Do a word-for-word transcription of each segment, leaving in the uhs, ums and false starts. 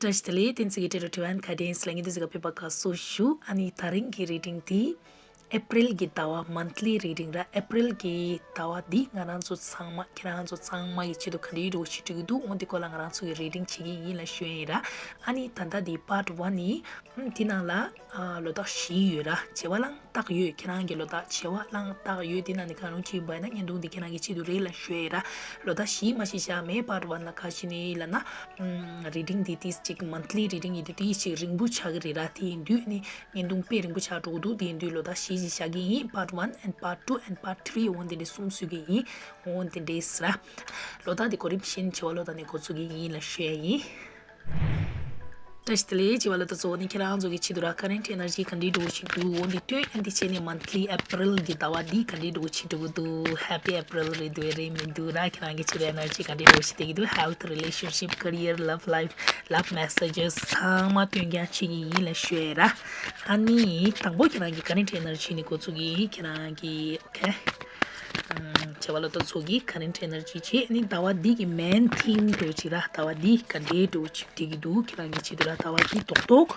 བཀྲ་ཤིས་བདེ་ལེགས། བསྟན་འཛིན་གྱི་ཊེ་རོ་ཊི་ཝན་ཁ་ཌེན་སི་ལ་ངེད་དུ་ཟིག་ག་ཕེབས་པ་དགའ་བསུ་ཞུ། ཨ་ནི་ད་རིང་གི་རི་ཌིང་འདི་ཨེ་པི་རལ་གྱི་ཟླ་བ་མན་ཐི་ལི་རི་ཌིང་ར། ཨེ་པི་རལ་གྱི་ཟླ་བ་འདི་ང་རང་ཚོ་ཚང་མ་ཁྱེད་རང་ཚོ་ཚང་མ་ཡི་ཆེད་དུ་ག་འདྲའི་འགྲོ་ཞིག་འགྲིག་གི་འདུག་འོ་འདི་སྐོར་ལ་ང་རང་ཚོ་གི་རི་ཌིང་བྱེད་ཀྱི་ཡིན་ལ་ཞུ་ཡིན་ར། ཨ་ནི་ད་ལྟ་འདི་པཱར་ཊི་ཝན་ཡིན། ཨམ་འདི་ནང་ལ་ཨ་ལོ་རྟགས་བཞི་ཡོད་ར། བྱེ་བ་གླང་རྟགས་ཡོད། ཁྱེད་རང་གི་ལོ་རྟགས་བྱེ་བ་གླང་རྟགས་ཡོད། འདི་ནང་ནས་གང་རུང་ཅིག་ཡིན་པ་ཡིན་ན་བརྙན་ཐུང་འདི་ཁྱེད་རང་གི་ཆེད་དུ་རེད་ལ་ཞུ་ཡིན་ར། ལོ་རྟགས་བཞི་མ་ཞིག་བཞག་མེད། པཱར་ཊི་ཝན་ལ་ག་ཞིག་ནས་ལབ་ན། ཨམ་རི་ཌིང་འདི་ཏིས་ཅིག་མན་ཐི་ལི་རི་ཌིང་ཡིན་དུས་ཏིས་ཅིག་རིང་པོ་ཆགས་ཀྱི་རེད་ར། དེ་ཡིན་དུས་ནི་བརྙན་ཐུང་དཔེ་རིང་པོ་ཆགས་འགྲོ་གི་འདུག་དེ་ཡིན་དུས་ལོ་རྟགས་བཞི་ཞིག་བཞག་གི་ཡིན། པཱར་ཊི་ཝན་ཨེན་ཌི་པཱར་ཊི་ཊུ་ཨེན་ཌི་པཱར་ཊི་ཐི་རི་འོ་འདི་འདྲའི་གསུམ་བཟོ་གི་ཡིན། འོ་འདི་འདྲས་ར། ལོ་རྟགས་འདི་གོ་རིམ་བཞིན་བྱེ་བ་ལོ་རྟགས་ནས་འགོ་ཚུགས་ཀྱི་ཡིན་ལ་ཞུ་ཡ་ཡིན། བཀྲ་ཤིས་བདེ་ལེགས། བྱེ་བ་ལོ་རྟགས་གཙོ་བོ་ནི་ཁྱེད་རང་ཚོ་གི་ཆེད་དུ་ར། ཀ་རེན་ཊི་ཨེ་ནར་ཇི་ག་འདྲའི་འགྲོ་བཞིན་འདུག་འོ་འདི་སྟོན། ཨ་འདི་བྱས་ནས་མན་ཐི་ལི་ཨེ་པི་རལ་གྱི་ཟླ་བ་འདི་ག་འདྲའི་འགྲོ་བཞིན་འགྲོ་གི་འདུག་ཧེ་པི་ཨེ་པི་རལ་རེད་འདུག་རེད་མི་འདུག་ར། ཁྱེད་རང་གི་ཆེད་དུ་ཨེ་ནར་ཇི་ག་འདྲའི་འགྲོ་བཞིན་བསྡད་ཀྱི་འདུག་ཧེལ་ཐི། རི་ལེ་ཤན་ཤིབ། ཀེ་རི་ཡར། ལབ་ལའིཕ། ལབ་མེ་སེ་ཇེས་ཚང་མ་སྟོན་རྐྱང་བྱེད་ཀྱི་ཡིན་ལ་ཞུ་ཡ་ར། ཨ་ནི་དང་པོ་ཁྱེད་རང་གི་ཀ་རེན་ཊི་ཨེ་ནར་ཇི་ནས་འགོ་ཚུགས་ཀྱི་ཡིན། ཁྱེད་རང་གི་ཨོ་ཁེ། ཨམ་བྱེ་བ་ལོ་རྟགས་ཚོ་གི་ཀ་རེན་ཊི་ཨེ་ནར་ཇི་བྱས། ཨ་ནི་ཟླ་བ་འདི་གི་མེན་ཐིམ་འགྲོ་ཅིག་ར། ཟླ་བ་འདི་ག་འདྲའི་འགྲོ་ཅིག་འགྲིག་གི་འདུག་ཁྱེད་རང་གི་ཆེད་དུ་ར། ཟླ་བ་འདི་རྡོག་རྡོག་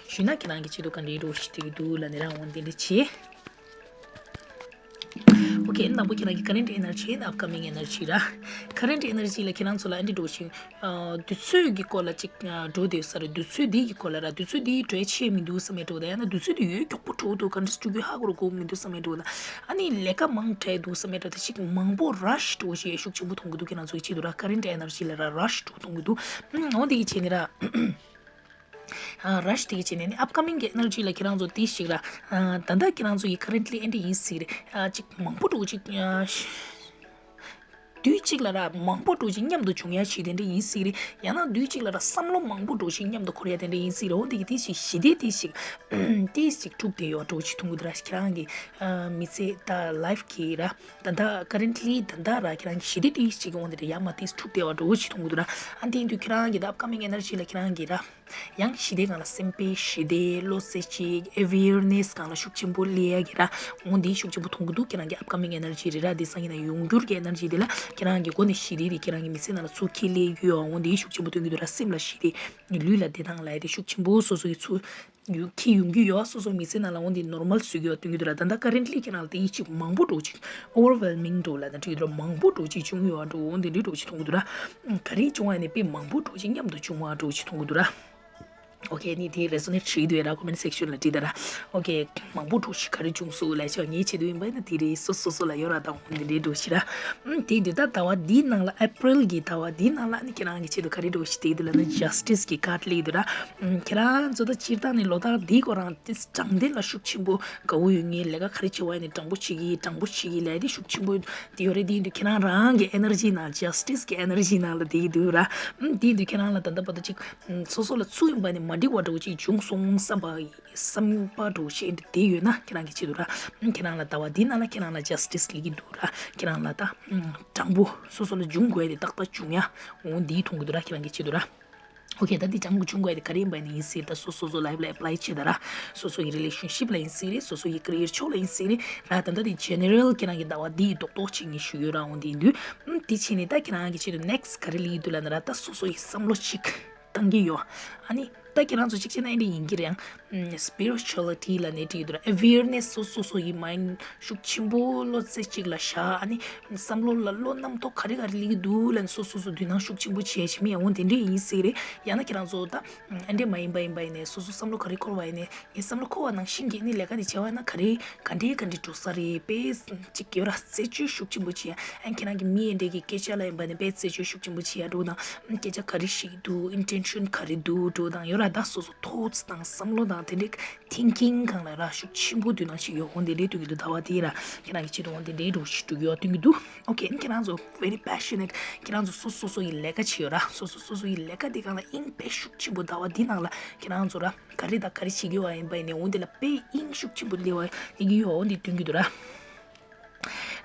ཞུས་ན་ཁྱེད་རང་གི་ཆེད་དུ་ག་འདྲའི་འགྲོ་ཞིག་འགྲིག་གི་འདུག་ལབ་ནི་ར། འོ་འདི་འདྲ་བྱས། ཨོ་ཁེ། དང་པོ་ཁྱེད་རང་གི་ཀ་རེན་ཊི་ཨེ་ནར་ཇི་ཨེན་ཌི་ཨབ་ཀ་མིང་ཨེ་ནར་ཇི་ར། ཀ་རེན་ཊི་ཨེ་ནར་ཇི་ལ་ཁྱེད་རང་ཚོ་ལ་ཨ་འདྲ་འགྲོ་ཞིག་ཨ་དུས་ཚོད་ཀྱི་སྐོར་ལ་ཅིག་ཨ་འགྲོ་བསྡད་ས་རེད། དུས་ཚོད་འདི་གི་སྐོར་ལ་ར། དུས་ཚོད་འདི་གྲོས་ཆེ་མི་འདུག་བསམ་ཡ་འགྲོ་ད། ཡང་ན་དུས་ཚོད་འདི་ཡོད་མགྱོགས་པོ་འགྲོ་འདུག་ག་འདྲ་སྤྲོད་རྒྱུ་ཧ་གོ་རུ་གོ་མི་འདུག་བསམ་ཡ་འགྲོ་ད། ཨ་ནི་ལས་ཀ་མང་དྲགས་འདུག་བསམ་ཡ་འགྲོ་ད། ཅིག་མང་པོ་ར་ཤི་འགྲོ་ཞིག་ཤུགས་ཆེན་པོ་མཐོང་གི་འདུག་ཁྱེད་རང་ཚོ་གི་ཆེད་དུ་ར། ཀ་རེན་ཊི་ཨེ་ནར་ཇི་ལ་ར་ར་ཤི་འགྲོ་མཐོང་གི་འདུག་ཨ་འོ་འདི་གི་བྱས་ནི་ར། ཨ་ར་ཤི་དེ་གི་བྱས་ནས་ནི་ཨབ་ཀ་མིང་གི་ཨེ་ནར་ཇི་ལ་ཁྱེད་རང་ཚོ་དེ་ཞིག་ར། ཨ་ད་ལྟ་ཁྱེད་རང་ཚོ་གི་ཀ་རེན་ཊི་ལི་ཨེ་འདྲ་ཡིན་སྲིད་རེད། ཨ་ཅིག་མང་པོ་འགྲོ་ཅིག་ཨ་དུས་གཅིག་ལ་ར་མང་པོ་འགྲོ་ཅིག་མཉམ་དུ་བྱུང་ཡ་ཞིག་དེ་འདྲ་ཡིན་སྲིད་རེད། ཡང་ན་དུས་གཅིག་ལ་ར་བསམ་བློ་མང་པོ་འགྲོ་ཞིག་མཉམ་དུ་འཁོར་ཡ་དེ་འདྲ་ཡིན་སྲིད་རེད། འོ་འདི་གི་དེ་ཞིག་ཞི་བདེ་དེ་ཞིག་དེ་ཞིག་འཁྲུག་བསྡད་ཡོད་འགྲོ་ཅིག་མཐོང་གི་འདུག་ར། ཁྱེད་རང་གི་ཨ་མི་ཚེ་ད་ལའིཕ་གི་ར། ད་ལྟ་ཀ་རེན་ཊི་ལི་ད་ལྟ་ར་ཁྱེད་རང་གི་ཞི་བདེ་དེ་ཞིག་འོ་འདི་འདྲ་ཡ་མ་དེ་འཁྲུག་བསྡད་ཡོད་འགྲོ་ཅིག་མཐོང་གི་འདུག་ར། ཨ་འདི་ཡིན་དུས་ཁྱེད་རང་གི་ད་ཨབ་ཀ་མིང་ཨེ་ནར་ཇི་ལ་ཁྱེད་རང་གི་ར། ཡང་ཞི་བདེ་སྒང་ལ་སེམས་པའི་ཞི་བདེ། བློ་རྩེ་གཅིག་ཨེ་ཝེར་ནེ་སི་སྒང་ལ་ཤུགས་ཆེན་པོ་སླེབས་ཡ་གི་ར། འོ་འདི་ཤུགས་ཆེན་པོ་མཐོང་གི་འདུག་ཁྱེད་རང་གི་ཨབ་ཀ་མིང་ཨེ་ནར་ཇི་རེད་ར། འདི་སང་ཉིན་ན་ཡོང་འགྱུར་གྱི་ཨེ་ནར་ཇི་དེ་ལ་ཁྱེད་རང་གི་སྒོ་ནས་ཞི་བདེ་དེ་ཁྱེད་རང་གི་མི་ཚེ་ནང་ལ་ཚུར་འཁྱེར་སླེབས་ཡོད། འོ་འདི་ཤུགས་ཆེན་པོ་སྟོན་གྱི་འདུག་ར། སེམས་ལ་ཞི་བདེ། ལུས་ལ་བདེ་ཐང་ལབ་ཡ་དེ་ཤུགས་ཆེན་པོ་སོ་སོ་གི་ཚུར་ཡོང་འཁྱེར་ཡོང་གི་ཡོད། སོ་སོ་མི་ཚེ་ནང་ལ་འོ་འདི་ནོར་མལ་བཟོ་གི་ཡོད་སྟོན་གྱི་འདུག་ར། ད་ལྟ་ཀ་རེན་ཊི་ལི་ཁྱེད་རང་ལ་དེ་ཡིད་ཆེས་མང་པོ་འགྲོ་ཅིག་ཨོ་ཝར་ཝེལ་མིང་འགྲོ་ལབ་ན་འགྲིག་གི་འདུག་ར། མང་པོ་འགྲོ་ཅིག་བྱུང་ཡོད་འགྲོ། འོ་འདི་འདྲའི་འགྲོ་ཅིག་མཐོང་གི་འདུག་ར། ག་རེ་བྱུང་བ་ནི་དཔེ་མང་པོ་འགྲོ་ཅིག་མཉམ་དུ་བྱུང་བ་འགྲོ་ཅིག་མཐོང་གི་འདུག་ར། ཨོ་ཁེ། ནི་དེ་རེ་སོ་ནེཊ་བྱེད་ཀྱི་འདུག་ར། ཀོ་མེན་ཊི་སེག་ཤན་ལ་བྲིས་དང་ར། ཨོ་ཁེ། མང་པོ་འགྲོ་ཅིག་ག་རེ་བྱུང་སོང་ལབ་ཆོག་ངའི་ཆེད་དུ་ཡིན་པ་ཡིན་ན་དེ་རེད། སོ་སོ་སོ་ལ་ཡོད་ར། དང་འོ་འདི་འདྲའི་འགྲོ་ཅིག་ར། ཨམ་དེ་འདི་ད་ཟླ་བ་འདིའི་ནང་ལ་ཨེ་པི་རལ་གྱི་ཟླ་བ་འདིའི་ནང་ལ་ནི་ཁྱེད་རང་གི་ཆེད་དུ་ག་རེ་འགྲོ་ཞིག་དེ་འདི་ལ་ནི་ཇ་སི་ཊི་སི་གི་ཀཱཌ་སླེབས་འདུག་ར། ཨམ་ཁྱེད་རང་ཚོ་ད་སྤྱིར་བཏང་ནས་ལོ་ལྟར་འདིའི་སྐོར་རང་དེ་དྲང་བདེན་ལ་ཤུགས་ཆེན་པོ་དགའ་བོ་ཡོད། ངས་ལས་ཀ་ག་རེ་བྱེད་པ་ཡིན་ནའི་དྲང་པོ་བྱེད་ཀྱི་དྲང་པོ་བྱེད་ཀྱི་ལབ་དེ་ཤུགས་ཆེན་པོ་དེ་ཡོད་རེད། དེ་ཡིན་དུས་ཁྱེད་རང་རང་གི་ཨེ་ནར་ཇི་ནང་ཇ་སི་ཊི་སི་གི་ཨེ་ནར་ཇི་ནང་ལ་བསྡད་ཀྱི་འདུག་ར། ཨམ་དེ་ཡིན་དུས་ཁྱེད་རང་ལ་ད་ལྟ་བར་དུ་ཅིག་ཨམ་སོ་སོ་ལ་ཚུར་ཡིན་པ་ནས་མ་འགྲིག་པ་འདྲ་བོ་ཅིག་བྱུང་སོང་བསམ་པ་བསམ་པ་འདྲ་བོ་ཞིག་དེ་ཡོད་ན་ཁྱེད་རང་གི་ཆེད་དུ་ར། ཨམ་ཁྱེད་རང་ལ་ཟླ་བ་འདི་ནང་ལ་ཁྱེད་རང་ལ་ཇ་སི་ཊི་སི་སླེབས་ཀྱི་འདུག་ར། ཁྱེད་རང་ལ་ད་ཨམ་དྲང་པོ་སོ་སོ་ལ་འབྱུང་དགོས་ཡ་དེ་ཏག་ཏག་བྱུང་ཡ། འོ་འདི་མཐོང་གི་འདུག་ར། ཁྱེད་རང་གི་ཆེད་དུ་ར། ཨོ་ཁེ། ད་འདི་སྤྱང་པོ་བྱུང་དགོས་ཡ་དེ་ག་རེ་ཡིན་པ་ཡིན་ནའི་ཡིན་སྲིད། ད་སོ་སོ་སོ་ལའིཕ་ལ་ཨེ་པི་ལའི་བྱེད་ད་ར། སོ་སོ་ཡི་རི་ལེ་ཤན་ཤིབ་ལ་ཡིན་སྲིད་རེད། སོ་སོ་ཡི་ཀེ་རི་ཡར་ཕྱོགས་ལ་ཡིན་སྲིད་རེད་ར། ད་ལྟ་འདི་ཇེ་ནེ་རལ་ཁྱེད་རང་གི་ཟླ་བ་འདི་ཡི་རྡོག་རྡོག་ཅིག་ངས་ཞུ་ཡོད་ར། འོ་འདི་ཡིན་དུས་ཨམ་དེ་བྱས་ནས་ད་ཁྱེད་རང་གི་ཆེད་དུ་ནེག་སི་ཊི་ག་རེ་སླེབས་ཀྱི་འདུག་ལབ་ན་ར། ད་སོ་སོ་ཡི་བསམ་བློ་ཅིག་བཏང་གི་ཡོད། ཨ་ནི་ད་ཁྱེད་རང་ཚོ་གཅིག་བྱས་ན་ཨེ་འདྲ་ཡིན་གྱི་རེད། ཡང་ཨམ་སི་པི་རི་ཅུ་ཨ་ལི་ཊི་ལབ་ནས་བྲིས་ཀྱི་འདུག་ར། ཨེ་ཝེར་ནེ་སི། སོ་སོ་སོ་ཡི་མའིན་ཌི་ཤུགས་ཆེན་པོ་བློ་རྩེ་གཅིག་ལ་བཞག་ཨ་ནི་བསམ་བློ་ལ་བློ་རྣམ་རྟོག་ག་རེ་ག་རེ་སླེབས་ཀྱི་འདུག་ལབ་ནས་སོ་སོ་སོ་འདུན་སྣང་ཤུགས་ཆེན་པོ་བྱས་བྱས་མི་ཡང་འོ་དེ་འདྲས་ཡིན་སྲིད་རེད། ཡང་ན་ཁྱེད་རང་ཚོ་ད་ཨ་འདྲས་མ་ཡིན་པ་ཡིན་པ་ཡིན་ནས་སོ་སོ་བསམ་བློ་ག་རེ་འཁོར་བ་ཡིན་ནས། ངས་བསམ་བློ་འཁོར་བ་ནང་བཞིན་གྱི་ནི་ལས་ཀ་དེ་བྱས་པ་ཡིན་ན་ག་རེ་ག་འདྲས་ག་འདྲས་འགྲོ་ས་རེད། དཔེ་གཅིག་ཡོད་ར། རྩད་གཅོད་ཤུགས་ཆེན་པོ་བྱས། ཨ་ཁྱེད་རང་གི་མི་ཨེ་འདྲས་ཀྱི་སྐད་ཆ་ལ་ཡིན་པ་ནི་དཔེ་རྩད་གཅོད་ཤུགས་ཆེན་པོ་བྱས་ཡ་འགྲོ་དང་། སྐད་ཆ་ག་རེ་བཤད་ཀྱི་འདུག་ཨིན་ཊེན་ཤན་ག་རེ་འདུག་འགྲོ་དང་ཡོད་ར། ད་སོ་སོ་ཐོཊ་སི་དང་བསམ་བློ་དང་དེ་འདྲས་ཐིང་ཀིང་སྒང་ལ་ར་ཤུགས་ཆེན་པོ་འདུན་སྣང་ཞིག་ཡོད། འོ་འདི་འདྲའི་སྟོན་གྱི་འདུག་ཟླ་བ་དེ་ར། ཁྱེད་རང་གི་ཆེད་དུ་འོ་འདི་འདྲའི་འགྲོ་ཞིག་འགྲོ་གི་ཡོད་སྟོན་གྱི་འདུག་ཨོ་ཁེ། ཁྱེད་རང་ཚོ་very passionate། ཁྱེད་རང་ཚོ་སོ་སོ་སོ་ཡི་ལས་ཀ་བྱེད་ཡོད་ར། སོ་སོ་སོ་སོ་ཡི་ལས་ཀ་དེ་སྒང་ལ་དབྱིངས་དཔེ་ཤུགས་ཆེན་པོ་ཟླ་བ་འདི་ནང་ལ་ཁྱེད་རང་ཚོ་ར་ག་རེ་དང་ག་རེ་བྱེད་ཀྱི་ཡོད་པ་ཡིན་པ་ཡིན་ནའི་འོ་འདི་ལ་དཔེ་དབྱིངས་ཤུགས་ཆེན་པོ་སླེབས་པ་སླེབས་ཀྱི་ཡོད། འོ་འདི་སྟོན་གྱི་འདུག་ར།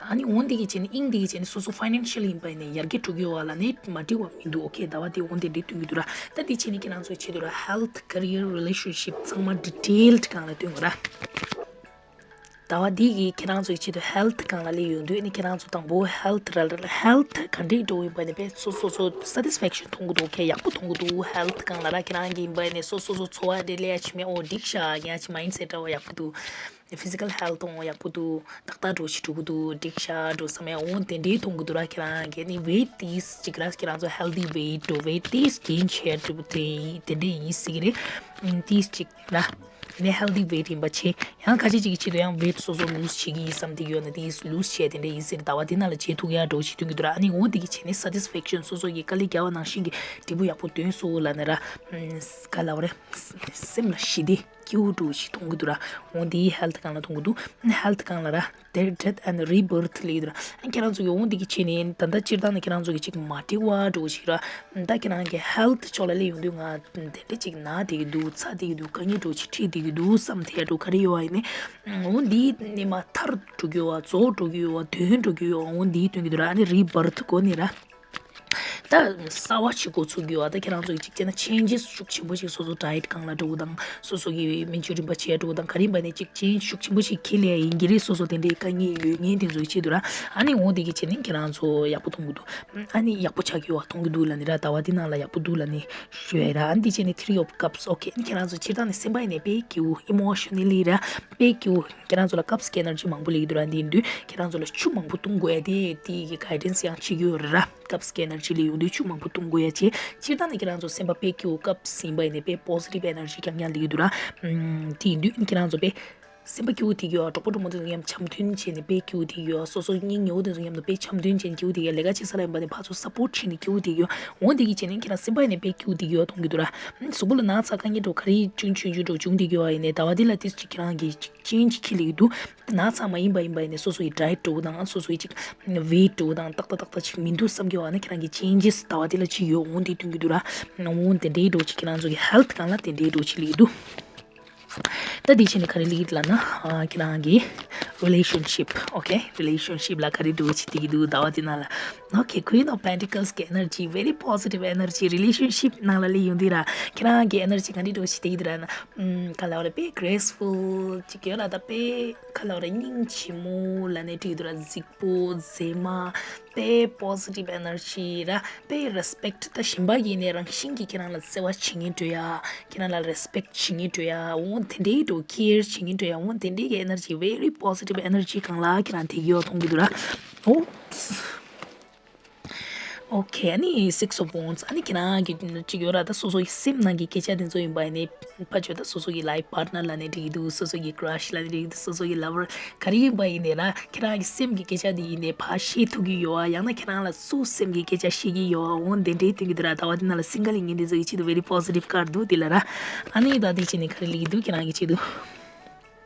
ཨ་ནི་འོ་འདི་གི་བྱས་ནས་དབྱིངས་འདི་གི་བྱས་ནས་སོ་སོ་ཕའི་ནན་ཤལ་ཡིན་པ་ཡིན་ནའི་ཡར་རྒྱས་འགྲོ་གི་ཡོད་པ་ལ་ནི་མ་འགྲིག་པ་མི་འདུག་ཨོ་ཁེ། ཟླ་བ་འདི་འོ་འདི་འདི་སྟོན་གྱི་འདུག་ར། ད་འདི་བྱས་ནས་ཁྱེད་རང་ཚོའི་ཆེད་དུ་ར་ཧེལ་ཐི། ཀེ་རི་ཡར། རི་ལེ་ཤན་ཤིབ་ཚང་མ་ཌི་ཊེལ་ཌི་སྒང་ལ་སྟོན་དགོས་ར། ཟླ་བ་འདི་གི་ཁྱེད་རང་ཚོའི་ཆེད་དུ་health་སྒང་ལ་སླེབས་ཡོང་དུས་ནི་ཁྱེད་རང་ཚོ་དང་པོ་health་ར་ར་health་ག་འདྲས་འགྲོ་ཡིན་པ་ནི་དཔེ་སོ་སོ་སོ་satisfaction་མཐོང་གི་འདུག་ཁྱེད་ཡག་པོ་མཐོང་གི་འདུག health་སྒང་ལ་ར་ཁྱེད་རང་གི་ཡིན་པ་ནི་སོ་སོ་སོ་འཚོ་བ་འདྲ་ལས་ཡ་ཆི་མེད་ཨོ་འགྲིག་ཤག་ཡ་ཆི་mindset་འདྲ་བ་ཡག་པོ་འདུག physical health་འོང་ཡག་པོ་འདུག་ཏག་ཏག་འགྲོ་ཆི་འགྲོ་གི་འདུག་འགྲིག་ཤག་འགྲོ་བསམ་ཡ་འོང་དེ་འདྲས་མཐོང་གི་འདུག་ར། ཁྱེད་རང་གི་ནི་weight་ཏིས་ཅིག་ར་ཁྱེད་རང་ཚོ་healthy weight་འགྲོ་weight་ཏིས་gain་བྱས་འགྲོ་དེ་དེ་འདྲས་ཡིན་སྲིད་ཀྱི་རེད། ཏིས་ཅིག་ར་ནི་healthy weight་ཡིན་པ་བྱས་ཡང་ཁ་ཅིག་ཅིག་གི་ཆེད་དུ་ཡང་weight་སོ་སོ་lose་བྱེད་ཀྱི་ཡིན་བསམ་དེ་ཡོད་ན་ཏིས་lose་བྱས་དེ་འདྲས་ཡིན་སྲིད་ཟླ་བ་འདི་ནང་ལ་བྱེད་ཐུབ་ཡ་འགྲོ་ཆི་མཐོང་གི་འདུག་ར། ཨ་ནི་འོང་དེ་གི་བྱས་ནི་satisfaction་སོ་སོ་གི་དཀའ་ལས་རྒྱག་པ་ནང་བཞིན་གི་འབྲས་བུ་ཡག་པོ་ཐོན་སོང་ལབ་ནི་ར། ག་ལབ་རེད། སེམས་ལ་ཞི་བདེ་སྐྱིད་པོ་འདྲ་ཞིག་མཐོང་གི་འདུག་ར། འོང་དེའི་health་སྒང་ལ་མཐོང་གི་འདུག health་སྒང་ལ་ར་death and rebirth་ལབ་ཀྱི་འདུག་ར། ཁྱེད་རང་ཚོ་གི་འོང་དེ་གི་བྱས་ནས་ད་ལྟ་སྤྱིར་བཏང་ནས་ཁྱེད་རང་ཚོ་གི་ཅིག་མ་འགྲིག་པ་འདྲ་ཞིག་ར། ད་ཁྱེད་རང་གི་health་ཕྱོགས་ལ་སླེབས་ཡོང་དུས་ང་དེ་འདྲ་ཅིག་ན་བསྡད་ཀྱི་འདུག་ཚ་བསྡད་ཀྱི་འདུག་དཀའ་ངལ་འདྲ་ཞིག་འཕྲད་བསྡད་ཀྱི་འདུག་བསམ་ཐེ་འདྲ་ག་རེ་ཡོད་པ་ཡིན་ནའི། འོང་དེའི་ནས་མར་ཐར་འགྲོ་གི་ཡོད་པ་རྫོགས་འགྲོ་གི་ཡོད་པ་དོན་འགྲོ་གི་ཡོད་པ་འོང་དེའི་དོན་གྱི་འདུག་ར། ཨ་ནི་rebirth་གོ་ནི་ར། ད་གསར་བ་ཞིག་འགོ་ཚུགས་ཀྱི་ཡོད་པ། ད་ཁྱེད་རང་ཚོ་གི་ཅིག་བྱས་ན་changes་ཤུགས་ཆེན་པོ་ཞིག་སོ་སོ་diet་སྒང་ལ་འགྲོ་དང་སོ་སོ་གི་སྨན་བཅོས་རིམ་པ་བྱས་འགྲོ་དང་ག་རེ་ཡིན་པ་ནས་ཅིག་change་ཤུགས་ཆེན་པོ་ཞིག་ཁྱེར་ལས་ཡིན་གྱི་རེད། སོ་སོ་དེ་འདྲའི་དཀའ་ངལ་ཡོད་མཁན་དེ་ཚོ་གི་ཆེད་དུ་ར། ཨ་ནི་འོང་དེ་གི་བྱས་ནས་ཁྱེད་རང་ཚོ་ཡག་པོ་མཐོང་གི་འདུག་ཨ་ནི་ཡག་པོ་ཆགས་ཀྱི་ཡོད་པ་མཐོང་གི་འདུག་ལབ་ནི་ར། ཟླ་བ་འདི་ནང་ལ་ཡག་པོ་འདུག་ལབ་ནི་ཞུ་ཡ་ར། ཨ་ནི་དེ་བྱས་ནས་three of cups། okay། ཨ་ནི་ཁྱེད་རང་ཚོ་སྤྱིར་བཏང་ནས་སེམས་པ་ཡིན་ནས་དཔེ་སྐྱིད་པོ་emotionally་ར་དཔེ་སྐྱིད་པོ། ཁྱེད་རང་ཚོ་ལ་cups་གི་energy་མང་པོ་སླེབས་ཀྱི་འདུག་ར། འདི་ཡིན་དུས་ཁྱེད་རང་ཚོ་ལ་ཆུ་མང་པོ་འཐུང་དགོས་ཡ་དེ་དེ་གི་guidance་ཡང་བྱེད་ཀྱི་ཡོད་རེད་ར། cups་གི་energy་ལ་ཡོང་དུས་ཆུ་མང་པོ་འཐུང་དགོས་ཡ་བྱས། སྤྱིར་བཏང་ནས་ཁྱེད་རང་ཚོ་སེམས་པ་དཔེ་སྐྱིད་པོ་cups་ཡིན་པ་ཡིན་ནས་དཔེ་positive energy་རྐྱང་རྐྱང་སླེབས་ཀྱི་འདུག་ར། ཨམ། དེ་ཡིན་དུས་ཁྱེད་རང་ཚོ་དཔེ་སེམས་པ་སྐྱིད་པོ་དེ་གི་ཡོད། གྲོགས་པོ་གྲོགས་མོ་དེ་ཚོ་མཉམ་འཆམ་མཐུན་བྱས་ནས་དཔེ་སྐྱིད་པོ་དེ་གི་ཡོད། སོ་སོ་སྙིང་ཉེ་བོ་དེ་ཚོ་མཉམ་དུ་དཔེ་འཆམ་མཐུན་བྱས་ནས་སྐྱིད་པོ་དེ་གི་ཡོད། ལས་ཀ་བྱེད་ས་ལ་ཡིན་པ་ནས་ཕར་ཚུར་support་བྱས་ནས་སྐྱིད་པོ་དེ་གི་ཡོད། འོ་དེ་གི་བྱས་ནས་ཁྱེད་རང་སེམས་པ་ཡིན་ནས་དཔེ་སྐྱིད་པོ་དེ་གི་ཡོད་མཐོང་གི་འདུག་ར། གཟུགས་པོ་ལ་ན་ཚ་དཀའ་ངལ་འདྲ་ག་རེ་ཆུང་ཆུང་ཆུང་འདྲ་བྱུང་དེ་གི་ཡོད་ཡིན་ནས་ཟླ་བ་འདི་ལ་ཏིས་ཅིག་ཁྱེད་རང་གི་change་ཁྱེར་ལེ་ཡི་འདུག་ན་ཚ་མ་ཡིན་པ་ཡིན་པ་ཡིན་ནས་སོ་སོ་ཡི་diet་འདྲ་བོ་དང་སོ་སོ་ཡི་ཅིག་weight་འདྲ་བོ་དང་ཏག་ཏག་ཏག་ཏག་ཅིག་མི་འདུག་བསམ་གྱི་ཡོད་ན་ཁྱེད་རང་གི་changes་ཟླ་བ་འདི་ལ་ཅིག་ཡོད་འོང་དེ་སྟོན་གྱི་འདུག་ར། འོང་དེ་འདྲའི་འདྲ་བོ་ཅིག་ཁྱེད་རང་ཚོ་གི་health་སྒང་ལ་དེ་འདྲའི་འདྲ་བོ་ཅིག་ལེ་ཡི་འདུག་ད་དེ་བྱས་ནས་ག་རེ་ལེ་ཡི་འདུག་ལབ་ན་ཨ་ཁྱེད་རང་གི་relationship། okay། relationship་ལ་ག་རེ་འདྲ་བོ་ཅིག་དེ་གི་འདུག་ཟླ་བ་འདི་ནང་ལ། okay། Queen of Pentacles་གི་energy་very positive energy relationship་ནང་ལ་ལེ་ཡོང་དུས་ར་ཁྱེད་རང་གི་energy་ག་འདྲའི་འདྲ་བོ་ཅིག་དེ་གི་འདུག་ར་ན། ཨམ། ག་ལབ་རེད། དཔེ་graceful་ཅིག་ཡོད་ལ་ད་དཔེ་ག་ལབ་རེད། སྙིང་རྗེ་མོ་ལབ་ནས་འགྲིག་འདུག་ར། གཟིགས་པོ་མཛེས་མ་དཔེ་positive energy་ར་དཔེ་respect་ད་གཞན་པ་ཡིན་ནས་རང་བཞིན་གྱིས་ཁྱེད་རང་ལ་བརྩེ་བ་བྱེད་མཁན་འདྲ་ཡ། ཁྱེད་རང་ལ་respect་བྱེད་མཁན་འདྲ་ཡ། འོ་དེ་འདྲའི་འདྲ་care་བྱེད་མཁན་འདྲ་ཡ། འོ་དེ་འདྲའི་གི་energy་very positive energy་སྒང་ལ་ཁྱེད་རང་དེ་གི་ཡོད་མཐོང་གི་འདུག་ར། ཨོ། okay། ཨ་ནི་six of wands། ཨ་ནི་ཁྱེད་རང་གི་ཅིག་ཡོད་ར། ད་སོ་སོ་ཡི་སེམས་ནང་གི་སྐད་ཆ་དེ་ཚོ་ཡིན་པ་ཡིན་ནའི་ཕ་ཆོས་ད་སོ་སོ་གི་life partner་ལབ་ནའི་འགྲིག་གི་འདུག་སོ་སོ་གི་crush་ལབ་ནའི་འགྲིག་གི་འདུག་སོ་སོ་གི་lover་ག་རེ་ཡིན་པ་ཡིན་ནའི་ར་ཁྱེད་རང་གི་སེམས་ཀྱི་སྐད་ཆ་དེ་ཡིན་ནའི་ཕར་བཤད་ཐུབ་ཀྱི་ཡོད་ཨ། ཡང་ན་ཁྱེད་རང་ལ་སུ་སེམས་ཀྱི་སྐད་ཆ་བཤད་ཀྱི་ཡོད་ཨ། འོ་དེ་འདྲའི་སྟོན་གྱི་འདུག་ར། ཟླ་བ་འདི་ནང་ལ་single་ཡིན་མཁན་དེ་ཚོ་ཡི་ཆེད་དུ་very positive card་འདུག་དེ་ལ་ར། ཨ་ནི་ད་དེ་བྱས་ནས་ག་རེ་ལེ་ཡི་འདུག་ཁྱེད་རང་གི་ཆེད་དུ།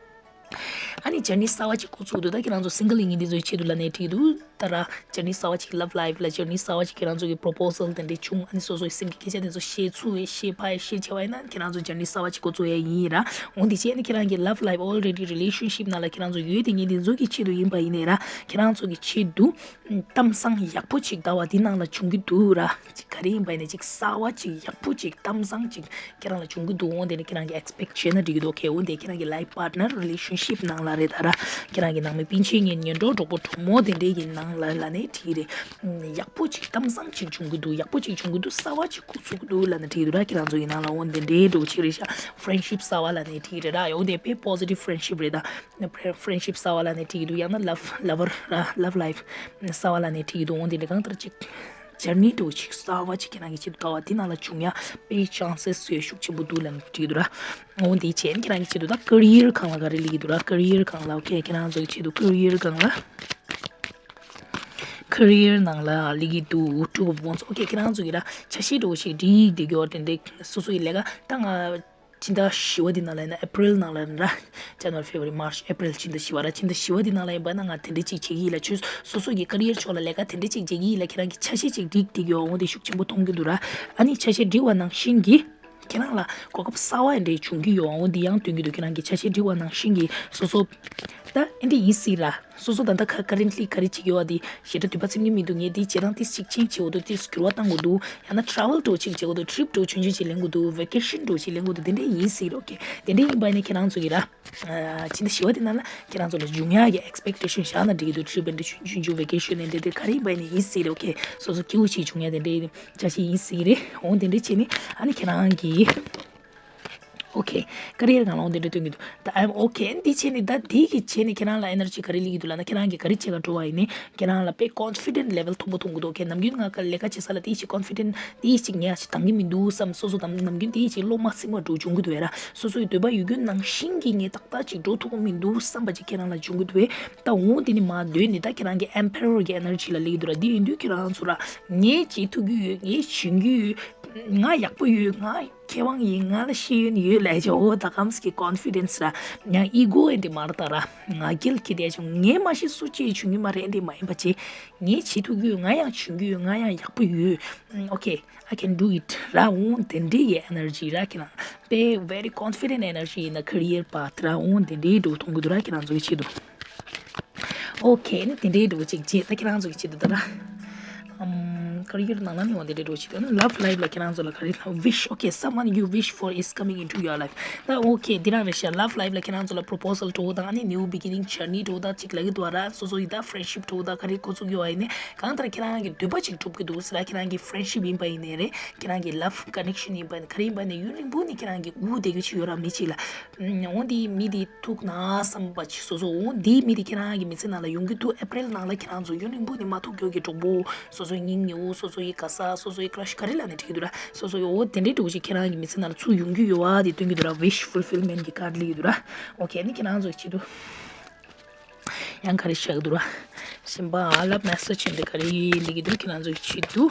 ཨ་ནི་journey་གསར་བ་ཅིག་འགོ་ཚུགས་འདུག་ད་ཁྱེད་རང་ཚོ་single་ཡིན་མཁན་དེ་ཚོའི་ཆེད་དུ་ལབ་ནའི་འགྲིག་འདུག་ད་ར་journey་གསར་བ་ཅིག love life་ལ་journey་གསར་བ་ཅིག་ཁྱེད་རང་ཚོ་གི་proposal་དེ་འདྲ་བྱུང་། ཨ་ནི་སོ་སོའི་སེམས་ཀྱི་སྐད་ཆ་དེ་ཚོ་བཤད་ཚུགས་བཤད་ཕར་བཤད་བྱས་པ་ཡིན་ན་ཁྱེད་རང་ཚོ་journey་གསར་བ་ཅིག་འགོ་ཚུགས་ཡ་ཡིན་ར། འོ་འདི་བྱས་ནས་ཁྱེད་རང་གི་love life already relationship་ནང་ལ་ཁྱེད་རང་ཚོ་ཡོད་དེ་ངས་འདི་ཚོ་གི་ཆེད་དུ་ཡིན་པ་ཡིན་ནའི་ར་ཁྱེད་རང་ཚོ་གི་ཆེད་དུ་གཏམ་བཟང་ཡག་པོ་ཅིག་ཟླ་བ་འདི་ནང་ལ་བྱུང་གི་འདུག་ར། ཅིག་ག་རེ་ཡིན་པ་ཡིན་ནའི་ཅིག་གསར་བ་ཅིག་ཡག་པོ་ཅིག་གཏམ་བཟང་ཅིག་ཁྱེད་རང་ལ་བྱུང་གི་འདུག་འོ་དེ་ནི་ཁྱེད་རང་གིས་expect་བྱས་ན་འགྲིག་གི་འདུག okay། འོ་དེ་ཁྱེད་རང་གི་life partner relationship་ནང་ལ་རེད་ད་ར། ཁྱེད་རང་གི་ནང་མི་སྤུན་མཆེད་གཉེན་ཉེ་གྲོགས་གྲོགས་པོ་གྲོགས་མོ་དེ་འདྲའི་གི་ནང་ལ་ལབ་ནའི་འགྲིག་རེད། ཡག་པོ་ཅིག་གཏམ་བཟང་ཅིག་བྱུང་གི་འདུག་ཡག་པོ་ཅིག་བྱུང་གི་འདུག་གསར་བ་ཅིག་འགོ་ཚུགས་ཀྱི་འདུག་ལབ་ན་འགྲིག་གི་འདུག་ར། ཁྱེད་རང་ཚོ་གི་ནང་ལ་འོ་དེ་འདྲའི་འགྲོ་ཅིག་རེད་ཤག friendship་གསར་བ་ལབ་ནའི་འགྲིག་རེད་ར། འོ་དེ་དཔེ་positive friendship་རེད་ད། friendship་གསར་བ་ལབ་ནའི་འགྲིག་གི་འདུག་ཡང་ན་love lover་ར་love life་གསར་བ་ལབ་ནའི་འགྲིག་གི་འདུག་འོ་དེ་འདྲ་གང་ལྟར་ཅིག journey་འདྲ་ཅིག་གསར་བ་ཅིག་ཁྱེད་རང་གི་ཆེད་དུ་ཟླ་བ་འདི་ནང་ལ་བྱུང་ཡ་དཔེ་chances་ཡོད་ཤུགས་ཆེན་པོ་འདུག་ལབ་ནའི་འགྲིག་གི་འདུག་ར། འོ་དེ་བྱས་ཁྱེད་རང་གི་ཆེད་དུ་ད་career་སྒང་ལ་ག་རེ་སླེབས་ཀྱི་འདུག་ར། career་སྒང་ལ། okay། ཁྱེད་རང་ཚོ་གི་ཆེད་དུ་career་སྒང་ལ། career་ནང་ལ་སླེབས་ཀྱི་འདུག two of wands། okay། ཁྱེད་རང་ཚོ་གི་ར་ཆ་ཤས་འདྲ་ཞིག་འགྲིག་བསྡད་ཀྱི་ཡོད་དེ་འདྲ་སོ་སོ་ཡི་ལས་ཀ་ད་ང་ཕྱི་ཟླ་བཞི་པ་འདི་ནང་ལ་ཡིན་ན་April་ནང་ལ་ཡིན་ན་January February March April་ཕྱི་ཟླ་བཞི་པ་ར་ཕྱི་ཟླ་བཞི་པ་འདི་ནང་ལ་ཡིན་པ་ན་ང་དེ་འདྲ་ཅིག་བྱེད་ཀྱི་ཡིན་ལ་ཁྱོད་སོ་སོ་གི་career་ཕྱོགས་ལ་ལས་ཀ་དེ་འདྲ་ཅིག་བྱེད་ཀྱི་ཡིན་ལ་ཁྱེད་རང་གི་ཆ་ཤས་ཅིག་འགྲིག་བསྡད་ཀྱི་ཡོད་འོ་དེ་ཤུགས་ཆེན་པོ་མཐོང་གི་འདུག་ར། ཨ་ནི་ཆ་ཤས་འགྲིག་པ་ནང་བཞིན་གྱི་ཁྱེད་རང་ལ་གོ་སྐབས་གསར་བ་འདྲ་བྱུང་གི་ཡོད་འོ་འདི་ཡང་སྟོན་གྱི་འདུག་ཁྱེད་རང་གི་ཆ་ཤས་འགྲིག་པ་ནང་བཞིན་གྱི་སོ་སོ་ ད་ཨེ་འདྲ་ཡིན་སྲིད་ར། སོ་སོ་ད་ལྟ་ཁ་currently་ག་རེ་བྱེད་ཀྱི་ཡོད་པ་དེ་ཞེ་དྲག་འདོད་པ་ཚིམ་གྱི་མི་འདུག་ངས་དེ་བྱེད་སྟངས་དེ་གཅིག་change་བྱེད་དགོས་འདུག་དེ་འགྱུར་བ་གཏང་དགོས་འདུག་ཡང་ན་travel་འགྲོ་གཅིག་བྱེད་དགོས་འདུག trip་འགྲོ་ཆུང་ཆུང་ཅིག་ལེན་དགོས་འདུག vacation་འགྲོ་ཅིག་ལེན་དགོས་འདུག་དེ་འདྲ་ཡིན་སྲིད་ར། okay་དེ་འདྲ་ཡིན་པ་ནི་ཁྱེད་རང་ཚོ་གི་ར། ཕྱི་ཟླ་བཞི་པ་དེ་ནང་ལ་ཁྱེད་རང་ཚོ་ལ་འབྱུང་ཡག་གི་expectation་བཞག་ན་འགྲིག་གི་འདུག trip་འདྲ་ཆུང་ཆུང་ཆུང་vacation་འདྲ་དེ་ག་རེ་ཡིན་པ་ནི་ཡིན་སྲིད་ར། okay་སོ་སོ་སྐྱིད་པོ་ཞིག་འབྱུང་ཡག་དེ་འདྲ་ཆ་ཤས་ཡིན་སྲིད་རེད། འོ་དེ་འདྲ་བྱས་ནི་ཨ་ནི་ཁྱེད་རང་གི okay career་སྒང་ལ་འོ་དེ་འདྲ་སྟོན་གྱི་འདུག་ད་I'm okay་འདི་བྱས་ནི་ད་དེ་གི་བྱས་ནི་ཁྱེད་རང་ལ་energy་ག་རེ་སླེབས་ཀྱི་འདུག་ལབ་ན་ཁྱེད་རང་གི་ག་རེ་བྱེད་ག་འགྲོ་བ་ཡིན་ནི་ཁྱེད་རང་ལ་དཔེ་confident level་མཐོན་པོ་མཐོང་གི་འདུག okay་ནམ་རྒྱུན་ང་ལས་ཀ་བྱེད་ས་ལ་དེ་ཞིག་confident་དེ་ཞིག་ངས་ཞིག་འདང་གི་མི་འདུག་བསམ་སོ་སོ་དང་ནམ་རྒྱུན་དེ་ཞིག་བློ་མ་ཚིམ་པ་འགྲོ་བྱུང་གི་འདུག་ར། སོ་སོའི་འདོད་པ་ཡོད་རྒྱུ་ནང་བཞིན་གྱི་ངས་ཏག་ཏག་ཅིག་འགྲོ་ཐུབ་ཀྱི་མི་འདུག་བསམ་པ་ཅིག་ཁྱེད་རང་ལ་བྱུང་གི་འདུག་བས། ད་འོ་དེ་ནི་མ་འདོད་ནི་ད་ཁྱེད་རང་གི་emperor་གི་energy་ལ་སླེབས་ཀྱི་འདུག་ར། དེ་ཡིན་དུས་ཁྱེད་རང་ཚོ་ར་ངས་བྱེད་ཐུབ་ཀྱི་ཡོད། ངས་བྱེད་ཀྱི་ཡོད། ང་ཡག་པོ་ཡོད། ང་མཁས་དབང་ཡིན། ང་ལ་ཤེས་ཡོན་ཡོད་ལབ་ཅིག་འོ་ད་གམ་གི་confidence་ར། ཡང་ego་ཨེ་འདྲ་མ་རེད་ད་ར། ང་རྒྱལ་གྱི་བསྡད་ཅིག་ངས་མ་ཤེས་སུ་ཅིག་བྱུང་གི་མ་རེད། ཨེ་འདྲ་མ་ཡིན་པ་ཅིག་ངས་བྱེད་ཐུབ་ཀྱི་ཡོད། ང་ཡང་བྱུང་གི་ཡོད། ང་ཡང་ཡག་པོ་ཡོད། okay I can do it་ར། འོ་དེ་འདྲའི་གི་energy་ར་ཁྱེད་རང་དཔེ་very confident energy in the career path་ར། འོ་དེ་འདྲའི་འགྲོ་མཐོང་གི་འདུག་ར་ཁྱེད་རང་ཚོ་གི་ཆེད་དུ། okay་ནི་དེ་འདྲའི་འགྲོ་ཅིག་བྱེད་ད་ཁྱེད་རང་ཚོ་གི་ཆེད་དུ་ད་ར། ཨམ་career་ནང་ལ་ནི་འོ་དེ་འདྲའི་འགྲོ་ཅིག་ད་ནི་love life་ལ་ཁྱེད་རང་ཚོ་ལ་ག་རེ་wish okay someone you wish for is coming into your life་ད་okay་འདི་རང་རེད་ཤག love life་ལ་ཁྱེད་རང་ཚོ་ལ་proposal་འགྲོ་དང་ཨ་ནི་new beginning journey་འགྲོ་དང་ཅིག་ལབ་ཀྱི་འདུག་ར། སོ་སོ་ཡི་ད་friendship་འགྲོ་དང་ག་རེ་འགོ་བཙུགས་ཡོད་ཨ་ཡིན་ནི་གང་ལྟར་ཁྱེད་རང་གི་འདོད་པ་ཅིག་འགྲུབ་ཀྱི་འདུག་ཟེར་ལ་ཁྱེད་རང་གི་friendship་ཡིན་པ་ཡིན་ནའི་རེད། ཁྱེད་རང་གི་love connection་ཡིན་པ་ཡིན་ག་རེ་ཡིན་པ་ཡིན་ནའི་ཡུན་རིང་པོ་ནས་ཁྱེད་རང་གི་དབུགས་བསྡད་རྒྱུ་ཅིག་ཡོད་ར་མི་ཅིག་ལ། འོ་འདི་མི་འདི་ཐུག་ན་བསམ་པ་ཅིག་སོ་སོ་འོ་འདི་མི་འདི་ཁྱེད་རང་གི་མི་ཚེ་ནང་ལ་ཡོང་གི་འདུག April་ནང་ལ་ཁྱེད་རང་ཚོ་ཡུན་རིང་པོ་ནས་མ་ཐུག་རྒྱུ་གི་གྲོགས་པོ་སོ་སོའི་སྙིང་ཉེ་བོ་སོ་སོའི་ག་ས་སོ་སོའི་crush་ག་རེ་ལབ་ནས་འགྲིག་གི་འདུག་ར། སོ་སོའི་འོ་དེ་འདྲའི་འགྲོ་ཅིག་ཁྱེད་རང་གི་མི་ཚེ་ནང་ལ་ཚུར་ཡོང་རྒྱུ་ཡོད་བ་དེ་སྟོན་གྱི་འདུག་ར། wish fulfillment་གི་card་སླེབས་ཀྱི་འདུག་ར། okay་ནི་ཁྱེད་རང་ཚོ་ཆེད་དུ། ཡང་ག་རེ་བཤད་ཀྱི་འདུག་ར། གཞན་པ་love message་འདི་ག་རེ་སླེབས་ཀྱི་འདུག་ཁྱེད་རང་ཚོ་ཆེད་དུ།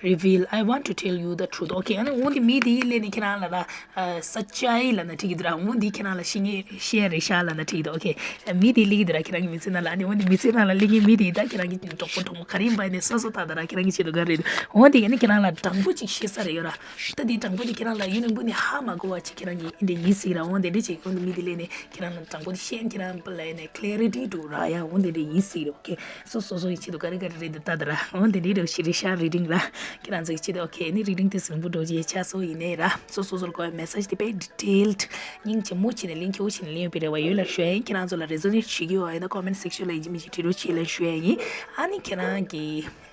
reveal I want to tell you the truth okay ཨ་ནི་འོ་འདི་མི་འདི་སླེབས་ནས་ཁྱེད་རང་ལ་ར་ཨ་ས་ཅའི་ལབ་ན་འགྲིག་གི་འདུག་ར། འོ་འདི་ཁྱེད་རང་ལ་ཤེས་ངེས་ཤེས་རེད་ཤག་ལབ་ན་འགྲིག་གི་འདུག okay མི་འདི་སླེབས་ཀྱི་འདུག་ར་ཁྱེད་རང་གི་མི་ཚེ་ནང་ལ། ཨ་ནི་འོ་འདི་མི་ཚེ་ནང་ལ་སླེབས་མཁན་མི་འདི་ད་ཁྱེད་རང་གི་གྲོགས་པོ་གྲོགས་མོ་ག་རེ་ཡིན་པ་ཡིན་ནའི་སོ་སོ་ད་ད་ར་ཁྱེད་རང་གི་ཆེད་དུ་ག་རེ་རེད། འོ་འདི་ཨ་ནི་ཁྱེད་རང་ལ་དྲང་པོ་ཅིག་ཤེས་ས་རེད་ཡོད་ར། ད་འདི་དྲང་པོ་འདི་ཁྱེད་རང་ལ་ཡུན་རིང་པོ་ནས་ཧ་མ་གོ་བ་ཅིག་ཁྱེད་རང་གི་འདི་ཡིན་སྲིད་ར། འོ་འདི་འདྲ་ཅིག་འོ་འདི་མི་འདི་སླེབས་ནས་ཁྱེད་རང་ལ་དྲང་པོ་འདི་ཤེས་ཁྱེད་རང་པ་ལ་ཡིན་ནའི་clarity་འགྲོ་ར་ཡ། འོ་འདི་འདྲ་ཡིན་སྲིད་ར། okay སོ་སོ་སོ་ཡི་ཆེད་དུ་ག་རེ་ག་རེ་རེད་འདི་ལྟ་ད་ར། འོ་འདི་འདྲའི་རེ་ཞིག་རེ་ཤག་reading་ར། ཁྱེད་རང་ཚོ་ཡི་ཆེད་དུ་okay ནི་reading་དེ་ཟིང་པོ་འགྲོ་རྗེས་ཆ་སོ་ཡིན་ནའི་ར། སོ་སོར་གོ་བའི་message་དེ་དཔེ་detailed་སྙིང་རྗེ་མོ་བྱས་ནས་ལན་ཁྱེའུ་བྱས་ནས་ལན་ཡོད་པའི་རེ་བ་ཡོད་ལ་ཞུ་ཡ་ཡིན། ཁྱེད་རང་ཚོ་ལ་resonate་བྱེད་ཀྱི་ཡོད་ཡིན་ན་comment section་ལ་ཡིན་གཅིག་མིན་གཅིག་བྲིས་རོགས་བྱེད་ལ་ཞུ་ཡ་ཡིན། ཨ་ནི་ཁྱེད་རང་གི་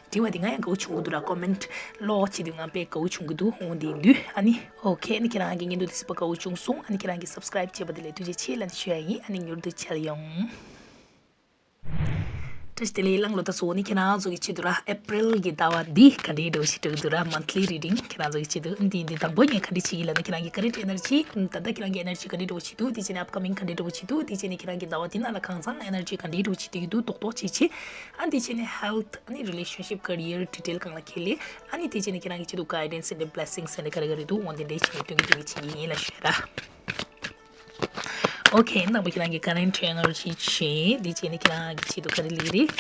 དྲི་བ་དེ་ང་ཡང་དགའ་བོ་བྱུང་གི་འདུག་ར། comment་ཀློག་བྱེད་དུས་ང་དཔེ་དགའ་བོ་བྱུང་གི་འདུག་འོ་འདི་འདུག་ཨ་ནི་okay ཨ་ནི་ཁྱེད་རང་གི་བརྙན་ཐུང་དེ་གཟིགས་པ་དགའ་བོ་བྱུང་སོང་། ཨ་ནི་ཁྱེད་རང་གི་subscribe་བྱས་པ་དེ་ལ་ཐུགས་རྗེ་ཆེ་ལབ་ནས་ཞུ་ཡ་ཡིན། ཨ་ནི་མྱུར་དུ་མཇལ་ཡོང་། བཀྲ་ཤིས་བདེ་ལེགས། གླང་ལོ་ད་སོ་ནི་ཁྱེད་རང་ཚོ་གི་ཆེད་དུ་ར་April་གི་ཟླ་བ་འདི་ག་འདྲའི་འགྲོ་ཞིག་འགྲོ་གི་འདུག་ར། monthly reading་ཁྱེད་རང་ཚོ་གི་ཆེད་དུ་འདི་འདི་དང་པོ་ངས་ག་འདྲ་བྱེད་ཀྱི་ལབ་ན་ཁྱེད་རང་གི་current energy་ད་ལྟ་ཁྱེད་རང་གི་energy་ག་འདྲའི་འགྲོ་ཞིག་འདུག་དེ་བྱས་ནས་upcoming་ག་འདྲའི་འགྲོ་ཞིག་འདུག་དེ་བྱས་ནས་ཁྱེད་རང་གི་ཟླ་བ་འདི་ནང་ལ་གང་ཚང་energy་ག་འདྲའི་འགྲོ་ཞིག་འདུག་འདུག་རྡོག་རྡོག་ཅིག་བྱེད། ཨ་འདི་བྱས་ནས་health་ཨ་ནི་relationship career་detail་གང་ལ་ཁེལ་ལེ། ཨ་ནི་དེ་བྱས་ནས་ཁྱེད་རང་གི་ཆེད་དུ་guidance་and blessings་ཨ་ནི་ག་རེ་ག་རེ་འདུག་འོ་འདི་འདྲའི་བྱས་ནས་སྟོན་གྱི་འདུག་གི་བྱེད་ཀྱི་ཡིན་ལ་ཞུ་ཡ་ར། okay དང་པོ་ཁྱེད་རང་གི་current energy་བྱས། འདི་བྱས་ནས་ཁྱེད་རང་གི་ཆེད་དུ་ག་རེ་ལེགས་རེད།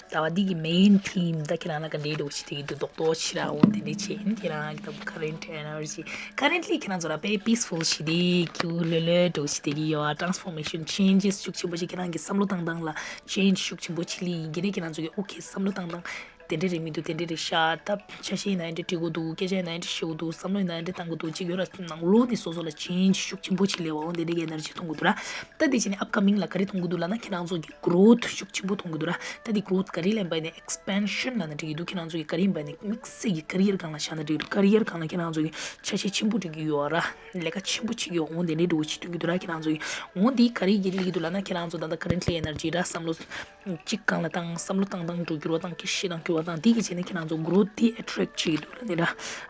ཟླ་བ་འདི་གི་main theme་ད་ཁྱེད་རང་ལ་ག་འདྲའི་འགྲོ་ཞིག་དེ་གི་འདུག་རྡོག་རྡོག་ཕྱི་ར་འོ་དེ་འདྲའི་བྱས་ཡིན། ཁྱེད་རང་གི་ད་current energy currently་ཁྱེད་རང་ཚོ་ལ་དཔེ་peaceful་ཞིག་དེ་ཀྱུ་ལོས་ལོས་འགྲོ་ཞིག་དེ་གི་ཡོད་ཨ། transformation changes་ཤུགས་ཆེན་པོ་ཞིག་ཁྱེད་རང་གི་བསམ་བློ་བཏང་སྟངས་ལ་change་ཤུགས་ཆེན་པོ་ཆེ་ལི་ཡིན་གྱི་རེད། ཁྱེད་རང་ཚོ་གི་okay་བསམ་བློ་བཏང་སྟངས་དེ་འདྲ་རེད་མི་འདུག་དེ་འདྲ་རེད་ཤག་ད་ཆ་ཤས་ཡིན་ན་ཡང་འདྲ་འབྲི་དགོས་འདུག་སྐད་ཆ་ཡིན་ན་ཡང་འདྲ་བཤད་དགོས་འདུག་བསམ་བློ་ཡིན་ན་ཡང་འདྲ་བཏང་དགོས་འདུག་ཅིག་ཡོད་ར། ནང་ལོགས་ནས་སོ་སོ་ལ་change་ཤུགས་ཆེན་པོ་ཅིག་སླེབས་པ་འོ་དེ་འདྲ་གི་energy་གཏོང་གི་འདུག་ར། ད་དེ་བྱས་ནས་upcoming་ལ་ག་རེ་གཏོང་གི་འདུག་ལབ་ན་ཁྱེད་རང་ཚོ་གི་growth་ཤུགས་ཆེན་པོ་གཏོང་གི་འདུག་ར། ད་དེ་growth་ག་རེ་ལབ་པ་ཡིན་ན་expansion་ལབ་ན་འགྲིག་གི་འདུག་ཁྱེད་རང་ཚོ་གི་ག་རེ་ཡིན་པ་ཡིན་ན་དམིགས་བསལ་གྱི་career་སྒང་ལ་བཞག་ན་འགྲིག་གི་འདུག career་སྒང་ལ་ཁྱེད་རང་ཚོ་གི་ཆ་ཤས་ཆེན་པོ་འགྲིག་གི་ཡོད་ར། ལས་ཀ་ཆེན་པོ་བྱེད་ཀྱི་ཡོད་འོ་དེ་འདྲའི་འགྲོ་བྱེད་སྟོན་གི་འདུག་ར། ཁྱེད་རང་ཚོ་གི་འོ་འདི་ག་རེ་ཡིན་ལབ་ཀྱི་འདུག་ལབ་ན་ཁྱེད་རང་ཚོ་ད་ལྟ་currently energy་ར་བསམ་བློ་གཅིག་སྒང་ལ་བཏང་བསམ་བློ་བཏང་སྟངས་འགྲོ་འགྱུར་བ་བཏང་སྐྱེ་ཤི་དང་འགྱུར་བ་བཏང་འདི་གི་བྱས་ནས་ཁྱེད་རང་ཚོ་growth་དེ་attract་བྱེད་ཀྱི་འདུག་ལབ་ནི་ར།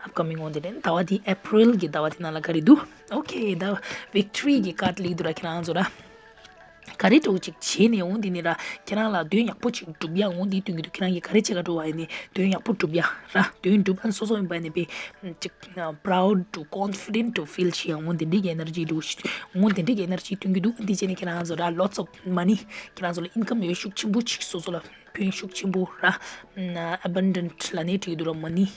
upcoming་འོ་འདི་ནས་ཟླ་བ་འདི་April་གི་ཟླ་བ་དེ་ནང་ལ་ག་རེ་འདུག okay་ཟླ་བ་victory་གི་card་ལབ་ཀྱི་འདུག་ར། ཁྱེད་རང་ཚོ་ར་ག་རེ་འགྲོ་ཅིག་བྱས་ནས་འོ་འདི་ནས་ར་ཁྱེད་རང་ལ་དོན་ཡག་པོ་ཅིག་སྒྲུབ་ཡ་འོ་འདི་སྟོན་གྱི་འདུག་ཁྱེད་རང་གི་ག་རེ་བྱེད་ག་འགྲོ་བ་ཡིན་ནའི་དོན་ཡག་པོ་སྒྲུབ་ཡ་ར། དོན་སྒྲུབ་ཨ་ནི་སོ་སོ་ཡིན་པ་ནས་པའི་ཅིག་proud to confident to feel་བྱེད་ཡ་འོ་འདི་འདྲའི་གི་energy་འགྲོ་ཞིག་འོ་འདི་འདྲའི་གི་energy་སྟོན་གྱི་འདུག་འདི་བྱས་ནས་ཁྱེད་རང་ཚོ་ར་lots of money་ཁྱེད་རང་ཚོ་ལ་income་ཡོད་ཤུགས་ཆེན་པོ་ཅིག་སོ་སོ་ལ་ཕན་ཤུགས་ཆེན་པོ་ར། abundant་ལབ་ནའི་འགྲིག་འདུག་ར། money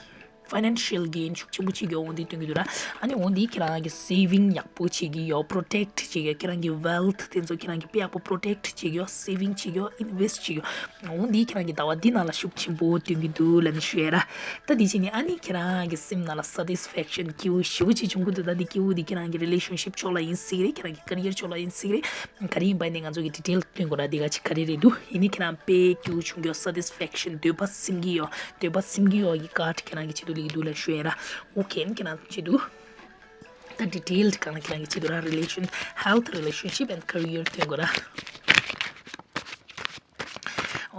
financial gain ཤུགས་ཆེན་པོ་བྱེད་ཀྱི་ཡོད། འོ་འདི་སྟོན་གྱི་འདུག་ར། ཨ་ནི་འོ་འདི་ཁྱེད་རང་གི་saving ཡག་པོ་བྱེད་ཀྱི་ཡོད། protect བྱེད་ཀྱི་ཡོད། ཁྱེད་རང་གི་wealth དེ་ཚོ་ཁྱེད་རང་གི་དཔེ་ཡག་པོ་protect བྱེད་ཀྱི་ཡོད། saving བྱེད་ཀྱི་ཡོད། invest བྱེད་ཀྱི་ཡོད། འོ་འདི་ཁྱེད་རང་གི་ཟླ་བ་འདི་ནང་ལ་ཤུགས་ཆེན་པོ་སྟོན་གྱི་འདུག་ལབ་ནས་ཞུ་ཡ་ར། ད་འདི་བྱས་ནས་ཨ་ནི་ཁྱེད་རང་གི་སེམས་ནང་ལ་satisfaction སྐྱིད་པོ་ཞེ་པོ་ཅིག་བྱུང་གི་འདུག་ད་འདི་སྐྱིད་པོ་འདི་ཁྱེད་རང་གི་relationship ཕྱོགས་ལ་ཡིན་སྲིད་རེད། ཁྱེད་རང་གི་career ཕྱོགས་ལ་ཡིན་སྲིད་རེད། ག་རེ་ཡིན་པ་ནས་ང་ཚོ་གི་detail སྟོན་དགོས་ར། འདི་ག་ཅིག་ག་རེ་རེད་འདུག་ཡིན་ནི་ཁྱེད་རང་དཔེ་སྐྱིད་པོ་བྱུང་གི་ཡོད། satisfaction འདོད་པ་སིམ་གྱི་ཡོད། འདོད་པ་སིམ་གྱི་ཡོད་ཀྱི་card ཁྱེད་རང་གི་ཆེད་དུ་ལེགས་འདུག་ལབ་ཞུ་ཡ་ར། okay ཁྱེད་རང་ཆེད་དུ། ད་detailed སྒང་ལ་ཁྱེད་རང་གི་ཆེད་དུ་ར། relation health relationship and career སྟོན་དགོས་ར།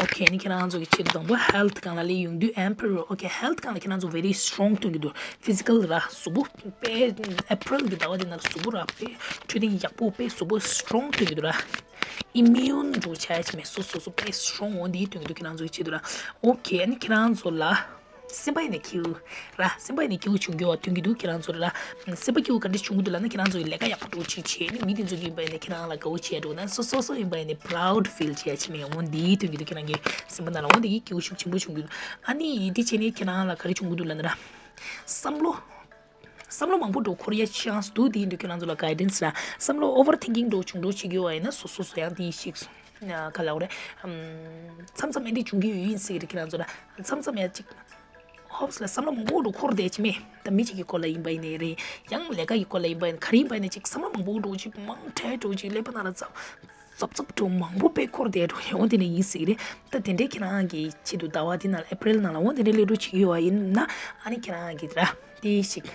okay ནི་ཁྱེད་རང་ཚོ་གི་ཆེད་དུ་དང་པོ་health སྒང་ལ་ལས་ཡོང་དུས་emperor okay health སྒང་ལ་ཁྱེད་རང་ཚོ་very strong སྟོན་གྱི་འདུག physical ར་གཟུགས་པོ་དཔེ་April གི་ཟླ་བ་འདི་ནང་ལ་གཟུགས་པོ་ར་དཔེ་འཕྲོད་བསྟེན་ཡག་པོ་དཔེ་གཟུགས་པོ་strong སྟོན་གྱི་འདུག་ར། immune འགྲོ་བྱ་ཡ་ཆེ་མེད་སོ་སོ་སོ་དཔེ་strong འོ་འདི་སྟོན་གྱི་འདུག་ཁྱེད་རང་ཚོ་གི་ཆེད་དུ་ར། okay ནི་ཁྱེད་རང་ཚོ་ལ། སེམས་པ་ཡིན་ནས་སྐྱིད་པོ་ར། སེམས་པ་ཡིན་ནས་སྐྱིད་པོ་བྱུང་རྒྱུ་བ་སྟོན་གྱི་འདུག་ཁྱེད་རང་ཚོར་ར། སེམས་པ་སྐྱིད་པོ་ག་འདྲ་བྱུང་གི་འདུག་ལབ་ན་ཁྱེད་རང་ཚོ་ཡི་ལས་ཀ་ཡག་པོ་འགྲོ་ཅིག་བྱས་ནས་མི་དེ་ཚོ་གི་ཡིན་པ་ཡིན་ནས་ཁྱེད་རང་ལ་དགའ་བོ་བྱས་འགྲོ་ན་སོ་སོ་སོ་ཡིན་པ་ཡིན་ནས་proud feel བྱས་ཆེ་མེད་འོ་འདི་སྟོན་གྱི་འདུག་ཁྱེད་རང་གི་སེམས་པ་ནང་ལ་འོ་འདི་གི་སྐྱིད་པོ་ཤུགས་ཆེན་པོ་བྱུང་གི་འདུག་ཨ་ནི་ཡི་དེ་བྱས་ནས་ཁྱེད་རང་ལ་ག་རེ་བྱུང་གི་འདུག་ལབ་ན་ར། བསམ་བློ། བསམ་བློ་མང་པོ་འགྲོ་འཁོར་ཡ་chance འདུག་དེ་ཡིན་དུས་ཁྱེད་རང་ཚོ་ལ་guidance ར། བསམ་བློ་overthinking འགྲོ་བྱུང་འགྲོ་བྱེད་ཀྱི་ཡོད་པ་ཡིན་ན་སོ་སོ་སོ་ཡང་དེ་ཞིག་ག་ལབ་རེད། མཚམས་མཚམས་ཨེ་འདྲ་བྱུང་གི་ཡོད་ཡིན་སྲིད་ཀྱི་རེད། ཁྱེད་རང་ཚོ་ལ་མཚམས་མཚམས་ཡ་གཅིག་ཧོབ་སི་ལ་བསམ་བློ་མང་པོ་འགྲོ་འཁོར་བསྡད་ཀྱི་མེད། ད་མི་གཅིག་གི་སྐོར་ལ་ཡིན་པ་ཡིན་ནའི་རེད། ཡང་ལས་ཀ་གི་སྐོར་ལ་ཡིན་པ་ཡིན་ག་རེ་ཡིན་པ་ཡིན་ན་གཅིག་བསམ་བློ་མང་པོ་འགྲོ་གཅིག་མང་དྲགས་འགྲོ་གཅིག་ཀླད་པ་ནང་ལ་ཚབ་ཚབ་ཚབ་འགྲོ་མང་པོ་དཔེ་འཁོར་བསྡད་འགྲོ་ཡོང་དེ་ནས་ཡིན་སྲིད་ཀྱི་རེད། ད་དེ་འདྲའི་ཁྱེད་རང་གི་ཆེད་དུ་ཟླ་བ་འདི་ནང་ལ་April ནང་ལ་འོ་དེ་འདྲའི་སླེབས་འགྲོ་བྱེད་ཀྱི་ཡོད་པ་ཡིན་ན་ཨ་ནི་ཁྱེད་རང་གི་ར་དེ་ཞིག་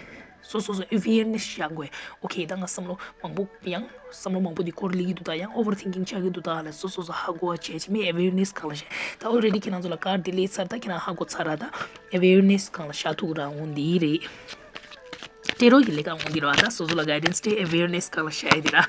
སོ་སོ་སོ་awareness བཞག་དགོས། okay ད་ང་བསམ་བློ་མང་པོ་ཡང་བསམ་བློ་མང་པོ་འདི་འཁོར་སླེབས་ཀྱི་འདུག་ད་ཡང་overthinking ཆགས་ཀྱི་འདུག་ད་ལ་སོ་སོ་སོ་ཧ་གོ་བ་བྱས་ཅི་མེད་awareness སྒང་ལ་བཤད། ད་already ཁྱེད་རང་ཚོ་ལ་card འདི་སླེབས་ཚར། ད་ཁྱེད་རང་ཧ་གོ་ཚར་ར། ད་awareness སྒང་ལ་བཞག་ཐུག་ར་འོང་འདི་རེད། སྤྲད་རོགས་ཀྱི་ལས་ཀ་འོང་འདི་ར། ད་སོ་སོ་ལ་guidance སྤྲད་awareness སྒང་ལ་བཤད་ཡ་འདི་ར།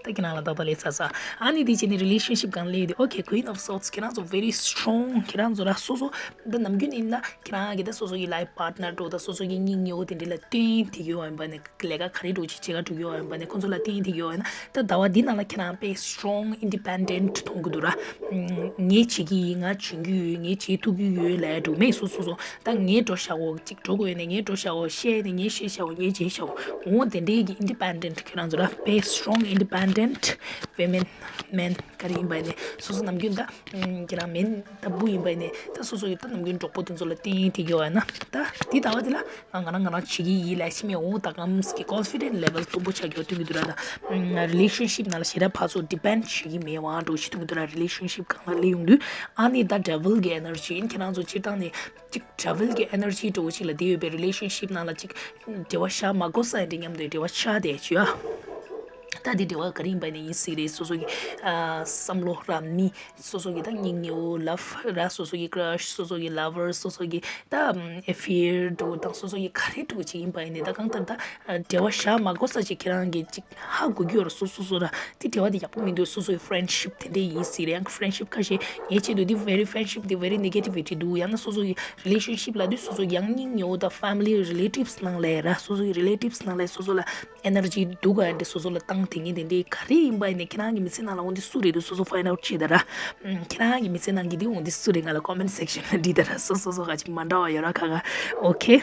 ད་ཁྱེད་རང་ལ་ཏག་ཏག་སླེབས་ཚར་ས། ཨ་ནི་འདི་བྱས་ནས་relationship སྒང་སླེབས་ཡོད་དེ། okay Queen of Swords ཁྱེད་རང་ཚོ་very strong ཁྱེད་རང་ཚོ་ར་སོ་སོ་ད་ནམ་རྒྱུན་ཡིན་ན་ཁྱེད་རང་གི་ད་སོ་སོ་ཡི་life partner འགྲོ་ད་སོ་སོ་ཡི་སྙིང་ཉེ་བོ་དེ་འདྲ་ལ་བརྟེན་དེ་ཡོད་པ་ཡིན་པ་ནས། ལས་ཀ་ག་རེ་འགྲོ་ཅིག་བྱེད་ག་འགྲོ་གི་ཡོད་པ་ཡིན་པ་ནས་ཁོང་ཚོ་ལ་བརྟེན་དེ་གི་ཡོད་པ་ཡིན་ན། ད་ཟླ་བ་འདི་ནང་ལ་ཁྱེད་རང་དཔེ་strong independent མཐོང་གི་འདུག་ར། ངས་བྱེད་ཀྱི་ཡིན། ང་བྱེད་ཀྱི་ཡོད། ངས་བྱེད་ཐུབ་ཀྱི་ཡོད་ལབ་འགྲོ་མེད་སོ་སོ་སོ། ད་ངས་འགྲོ་བཞག་གོ་གཅིག་འགྲོ་དགོས་ཡོད་ནས་ངས་འགྲོ་བཞག་གོ་བཤད་ནས་ངས་བཤད་བཞག་གོ་ངས་བྱེད་བཞག་གོ་འོ་དེ་འདྲའི་གི་independent ཁྱེད་རང་ཚོ་ར་དཔེ་strong independent women men ག་རེ་ཡིན་པ་ཡིན་ནས་སོ་སོ་ནམ་རྒྱུན་ད་ཁྱེད་རང་men ད་བུ་ཡིན་པ་ཡིན་ནས་ད་སོ་སོ་ཡི་ད་ནམ་རྒྱུན་གྲོགས་པོ་དེ་ཚོ་ལ་བརྟེན་དེ་གི་ཡོད་པ་ཡིན་ན་ད་འདི་ཟླ་བ་འདི་ལ། ང་རང་ང་རང་བྱེད་ཀྱི་ཡིན་ལབ་ཤི་མེད་འོང་། ད་གམ་སི་གི་confident level མཐོན་པོ་ཆགས་ཀྱི་ཡོད་སྟོན་གྱི་འདུག་ར། ད་relationship ནང་ལ་ཞེ་དྲག་ཕར་ཚུར་depend བྱེད་ཀྱི་མེད་པ་འགྲོ་ཞིག་སྟོན་གྱི་འདུག་ར། relationship སྒང་ལ་སླེབས་ཡོང་དུས་ཨ་ནི་ད་devil གི་energy ཡིན། ཁྱེད་རང་ཚོ་སྤྱིར་བཏང་ནས་ཅིག་devil གི་energy འགྲོ་ཅིག་ལ་དེ་ཡོད་པའི་relationship ནང་ལ་ཅིག་འབྲེལ་བ་བཞག་མ་དགོས་ས་ཡིན་འདྲ་མཉམ་དུ་འབྲེལ་བ་བཞག་བསྡད་ཀྱི་ཡོད། ད་དེ་འབྲེལ་བ་ག་རེ་ཡིན་པ་ནས་ཡིན་སྲིད་རེད། སོ་སོ་གི་བསམ་བློ་ར་མི། སོ་སོ་གི་ད་སྙིང་ཉེ་བོ་love ར་སོ་སོ་གི་crush སོ་སོ་གི lover སོ་སོ་གི་ད་affair འགྲོ་དང་སོ་སོ་གི་ག་རེ་འགྲོ་ཅིག་ཡིན་པ་ཡིན་ནའི་ད་གང་ལྟར་ད་འབྲེལ་བ་བཞག་མ་དགོས་ས་ཅིག་ཁྱེད་རང་གི་ཅིག་ཧ་གོ་གི་ཡོད་ར། སོ་སོ་སོ་ར་དེ་འབྲེལ་བ་དེ་ཡག་པོ་མི་འདུག་སོ་སོ་གི་friendship དེ་འདྲས་ཡིན་སྲིད་རེད། ཡང་friendship ཁ་ཤས་ངའི་ཆེད་དུ་དེ་very friendship དེ་very negativity འདུག་ཡང་ན་སོ་སོ་གི་relationship ལ་དུས་སོ་སོ་གི་ཡང་སྙིང་ཉེ་བོ་ད་family relatives ནང་ལས་ར་སོ་སོ་གི་relatives ནང་ལས་སོ་སོ་ལ་energy འདུག་ག་འདི་སོ་སོ་ལ་བཏང་དེ་ངས་དེ་འདྲའི་ག་རེ་ཡིན་པ་ཡིན་ནའི་ཁྱེད་རང་གི་མི་ཚེ་ནང་ལ་འོང་དེ་སུ་རེད་འདུག་སོ་སོ་find out བྱེད་ད་ར། ཁྱེད་རང་གི་མི་ཚེ་ནང་གི་དེ་འོང་དེ་སུ་རེད་ང་ལ་comment section ལ་འབྲི་ད་ར། སོ་སོ་སོ་ག་ཅིག་མ་འདྲ་བ་ཡོད་ར་ཁ་ཁ། okay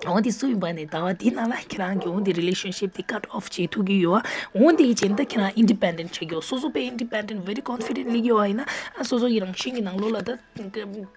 འོང་དེ་སུ་ཡིན་པ་ནས་ཟླ་བ་འདི་ནང་ལ་ཁྱེད་རང་གི་འོང་དེ་relationship དེ་cut off བྱེད་ཐུབ་ཀྱི་ཡོད། འོང་དེ་ཡི་ཆེད་ད་ཁྱེད་རང་independent བྱེད་ཀྱི་ཡོད། སོ་སོ་དཔེ་independent very confident ལིག་ཡོད་ཡིན་ན་སོ་སོ་གི་རང་བཞིན་གྱི་ནང་ལོགས་ལ་ད།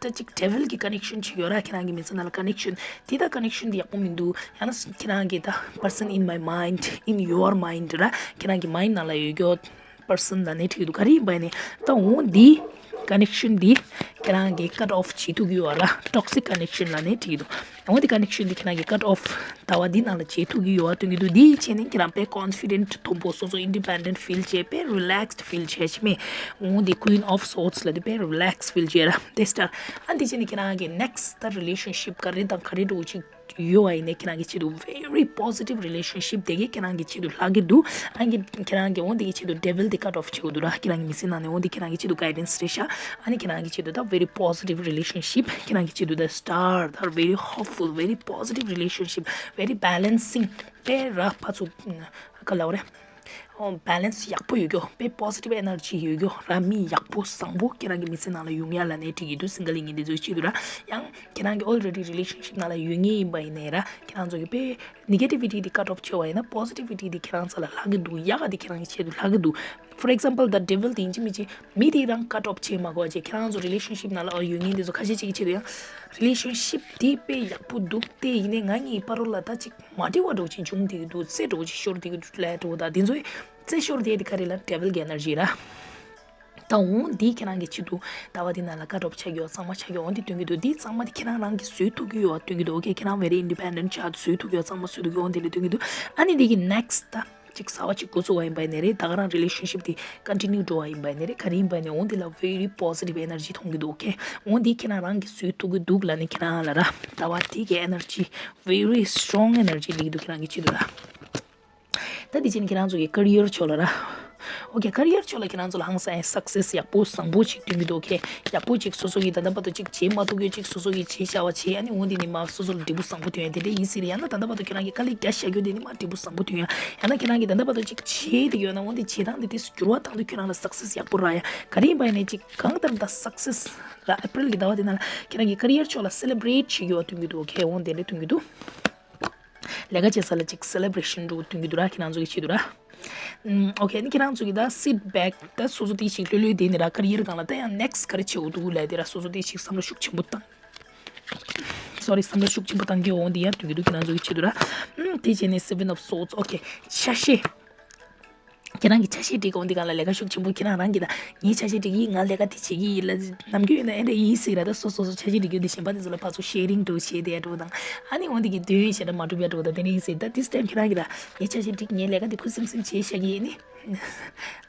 ད་ཅིག་devil གྱི་connection ཅིག་ཡོད་ར། ཁྱེད་རང་གི་མི་ཚེ་ནང་ལ་connection དེ་ད་connection དེ་ཡག་པོ་མི་འདུག་ཡང་ན་ཁྱེད་རང་གི་ད་person in my mind in your mind ར་ཁྱེད་རང་གི་mind ནང་ལ་ཡོད་རྒྱུ་person ལ་ནི་ཁྲིད་འདུག་ག་རེ་ཡིན་པ་ནི་ད་འོང་འདི་connection འདི་ཁྱེད་རང་གི་cut off བྱེད་ཐུབ་ཀྱི་ཡོད་ར། toxic connection ལ་ནི་ཁྲིད་འདུག་འོང་འདི་connection འདི་ཁྱེད་རང་གི་cut off ཟླ་བ་འདི་ནང་ལ་བྱེད་ཐུབ་ཀྱི་ཡོད་སྟོན་གྱི་འདུག་འདི་བྱས་ནས་ཁྱེད་རང་དཔེ་confident མཐོན་པོ་སོ་སོ་independent feel བྱས་དཔེ་relaxed feel བྱས་ཤི་མེད། འོང་འདི་Queen of Swords ལ་འདི་དཔེ་relax feel བྱས་ར། དེ་ལྟར་ཨ་འདི་བྱས་ནས་ཁྱེད་རང་གི་next ད་relationship ག་རེ་དང་ག་རེ་འགྲོ་ཅིག་ཡོད་པ་ཡིན་ནའི་ཁྱེད་རང་གི་ཆེད་དུ་very positive relationship དེ་གས་ཁྱེད་རང་གི་ཆེད་དུ་ལྷག་གི་འདུག་ཨ་ནི་ཁྱེད་རང་གི་འོང་འདི་གི་ཆེད་དུ་devil དེ་cut off བྱེད་དགོས་འདུག་ར། ཁྱེད་རང་གི་མི་ཚེ་ནང་ནས་འོང་འདི་ཁྱེད་རང་གི་ཆེད་དུ་guidance རེད་ཤག་ཨ་ནི་ཁྱེད་རང་གི་ཆེད་དུ་ད་very positive relationship ཁྱེད་རང་གི་ཆེད་དུ་ད་star ད་very hopeful very positive relationship very balancing དཔེ་ར་ཕ་ཚུ་ག་ལབ་རེད། balance ཡག་པོ་ཡོད་རྒྱུ། དཔེ་positive energy ཡོད་རྒྱུ་ར། མི་ཡག་པོ་བཟང་པོ་ཁྱེད་རང་གི་མི་ཚེ་ནང་ལ་ཡོང་ཡ་ལ་ནས་འགྲིག་གི་འདུག་སིང་གལ་ཡིན་མཁན་དེ་ཚོའི་ཆེད་དུ་ར། ཡང་ཁྱེད་རང་གི་already relationship ནང་ལ་ཡོད་མཁན་ཡིན་པ་ཡིན་ནའི་ར། ཁྱེད་རང་ཚོ་གི་དཔེ་negativity དེ་cut off བྱས་པ་ཡིན་ན་positivity དེ་ཁྱེད་རང་ཚོ་ལ་ལྷག་གི་འདུག་ཡག་ག་དེ་ཁྱེད་རང་གི་ཆེད་དུ་ལྷག་གི་འདུག For example, the devil དེ་ཡིན་གཅིག་མིན་གཅིག་མི་དེ་རང་cut off བྱེད་མ་དགོས་པ་བྱས། ཁྱེད་རང་ཚོ་relationship ནང་ལ་ཡོད་མཁན་དེ་ཚོ་ཁ་ཤས་ཅིག་གི་ཆེད་དུ་ཡང་relationship དེ་དཔེ་ཡག་པོ་འདུག་སྟེ་ཡིན་ནའི་ང་གཉིས་བར་ལ་ད་ཅིག་མ་འགྲིག་པ་འདྲ་བོ་ཅིག་འབྱུང་བསྡད་ཀྱི་འདུག་རྩེད་འདྲ་བོ་ཅིག་ཤོར་བསྡད་ཀྱི་འདུག་ལབ་འདྲ་བོ་དང་དེ་ཚོའི་རྩེད་ཤོར་བསྡད་དེ་ག་རེ་ལབ་devil གི་energy ར། ད་འོང་འདི་ཁྱེད་རང་གི་ཆེད་དུ་ཟླ་བ་འདི་ནང་ལ་cut off ཆགས་ཀྱི་ཡོད། གཙང་མ་ཆགས་ཀྱི་ཡོད། འོང་འདི་སྟོན་གྱི་འདུག་འདི་གཙང་མ་འདི་ཁྱེད་རང་རང་གིས་བཟོས་ཐུབ་ཀྱི་ཡོད་སྟོན་གྱི་འདུག་ཨོ་ཁེ། ཁྱེད་རང་very independent ཆགས་བཟོས་ཐུབ་ཀྱི་ཡོད། གཙང་མ་བཟོས་ཐུབ་ཀྱི་ཡོད། འོང་འདི་ལ་སྟོན་གྱི་འདུག་ཨ་ནི་འདི་གི་next ད་ཅིག་གསར་པ་ཅིག་འགོ་ཚུགས་པ་ཡིན་པ་ཡིན་ནའི་རེད། ད་ག་རང་relationship དེ་continue འགྲོ་བ་ཡིན་པ་ཡིན་ནའི་རེད། ག་རེ་ཡིན་པ་ཡིན་ནའི་འོང་འདི་ལ་very positive energy མཐོང་གི་འདུག་ཨོ་ཁེ། འོང་འདི་ཁྱེད་རང་རང་གིས་བཟོས་ཐུབ་ཀྱི་འདུག་ལབ་ནས་ཁྱེད་རང་ལ་ར་ཟླ་བ་འདི་གི་energy very strong energy སླེབས་ཀྱི་འདུག་ཁྱེད་རང་གི་ཆེད་དུ་ར། ད་འདི་བྱས་ནས་ཁྱེད་རང་ཚོ་གི་career ཕྱོགས་ལ་ར། ཨོ་ཁེ། career ཕྱོགས་ལ་ཁྱེད་རང་ཚོ་ལ་ཧང་སང་success ཡག་པོ་བཟང་པོ་ཅིག་སྟོན་གྱི་འདུག་ཨོ་ཁེ། ཡག་པོ་ཅིག་སོ་སོ་གིས་ད་ལྟ་བར་དུ་ཅིག་བྱེད་མ་ཐུབ་ཀྱི་ཅིག་སོ་སོ་གིས་བྱེད་བྱ་བ་བྱེད། ཨ་ནི་འོ་འདི་ནི་མ་སོ་སོ་ལ་འབྲས་བུ་བཟང་པོ་ཐོན་ཡ་དེ་འདྲ་ཡིན་སྲིད་རེད། ཡང་ན་ད་ལྟ་བར་དུ་ཁྱེད་རང་གིས་དཀའ་ལས་རྒྱག་བཞག་རྒྱུ་དེ་ནི་མ་འབྲས་བུ་བཟང་པོ་ཐོན་ཡ། ཡང་ན་ཁྱེད་རང་གིས་ད་ལྟ་བར་དུ་ཅིག་བྱེད་བསྡད་ཡོད་ན་འོ་འདི་བྱེད་སྟངས་དེ་དེ་འགྱུར་བ་བཏང་དུས་ཁྱེད་རང་ལ་success ཡག་པོ་རག་ཡ། ག་རེ་ཡིན་པ་ཡིན་ནའི་ཅིག་གང་ལྟར་ད་success ལ་April གི་ཟླ་བ་དེ་ནང་ལ་ཁྱེད་རང་གི་career ཕྱོགས་ལ་celebrate བྱེད་རྒྱུ་བ་སྟོན་གྱི་འདུག་ཨོ་ཁེ། འོ་འདི་འདྲ་སྟོན་གྱི་འདུག་ལས་ཀ་བྱེད་ས་ལ་ཅིག་celebration འགྲོ་སྟོན་གྱི་འདུག་ར། ཁྱེད་རང་ཚོ་གི་ཆེད་དུ་ར། ཨུམ། ཨོ་ཁེ། ཨ་ནི་ཁྱེད་རང་ཚོ་གི་ད་sit back ད་སོ་སོ་དེ་ཞིག་ལྷོད་ལྷོད་དེ་ནི་ར་career སྒང་ལ་ད་ཡང་next ག་རེ་བྱེད་དགོས་འདུག་ལབ་དེ་ར་སོ་སོ་དེ་ཞིག་བསམ་བློ་ཤུགས་ཆེན་པོ་བཏང་། sorry བསམ་བློ་ཤུགས་ཆེན་པོ་བཏང་གི་འོང་དེ་ཡང་སྟོན་གྱི་འདུག་ཁྱེད་རང་ཚོ་གི་ཆེད་དུ་ར། ཨུམ། དེ་བྱས་ནས་seven of swords ཨོ་ཁེ། ཆ་ཤས། ཁྱེད་རང་གི་ཆ་ཤས་སྒྲིག་གོང་འདི་སྒང་ལ་ལས་ཀ་ཤུགས་ཆེན་པོ་ཁྱེད་རང་རང་གིས་ད་ངའི་ཆ་ཤས་སྒྲིག་གི་ཡིན། ང་ལས་ཀ་དེ་བྱེད་ཀྱི་ཡིན་ལབ་ནམ་རྒྱུན་ཡིན་ན་ཨེ་འདྲ་ཡིན་ཟེར་ར། ད་སོ་སོ་སོ་ཆ་ཤས་སྒྲིག་རྒྱུ་འདི་གཞན་པ་དེ་ཚོ་ལ་ཕར་ཚུར་sharing འགྲོ་བྱེད་དེ་འགྲོ་དང་། ཨ་ནི་འོ་འདི་གི་དོན་ཞེ་དྲག་མ་གྲུབ་ཡ་འགྲོ་དང་དེ་འདྲ་ཡིན་ཟེར། ད་this time ཁྱེད་རང་གིས་ད་ངའི་ཆ་ཤས་སྒྲིག། ངའི་ལས་ཀ་དེ་ཁུ་སིམ་སིམ་བྱེད་བཞག་གི་ཡིན་ནི།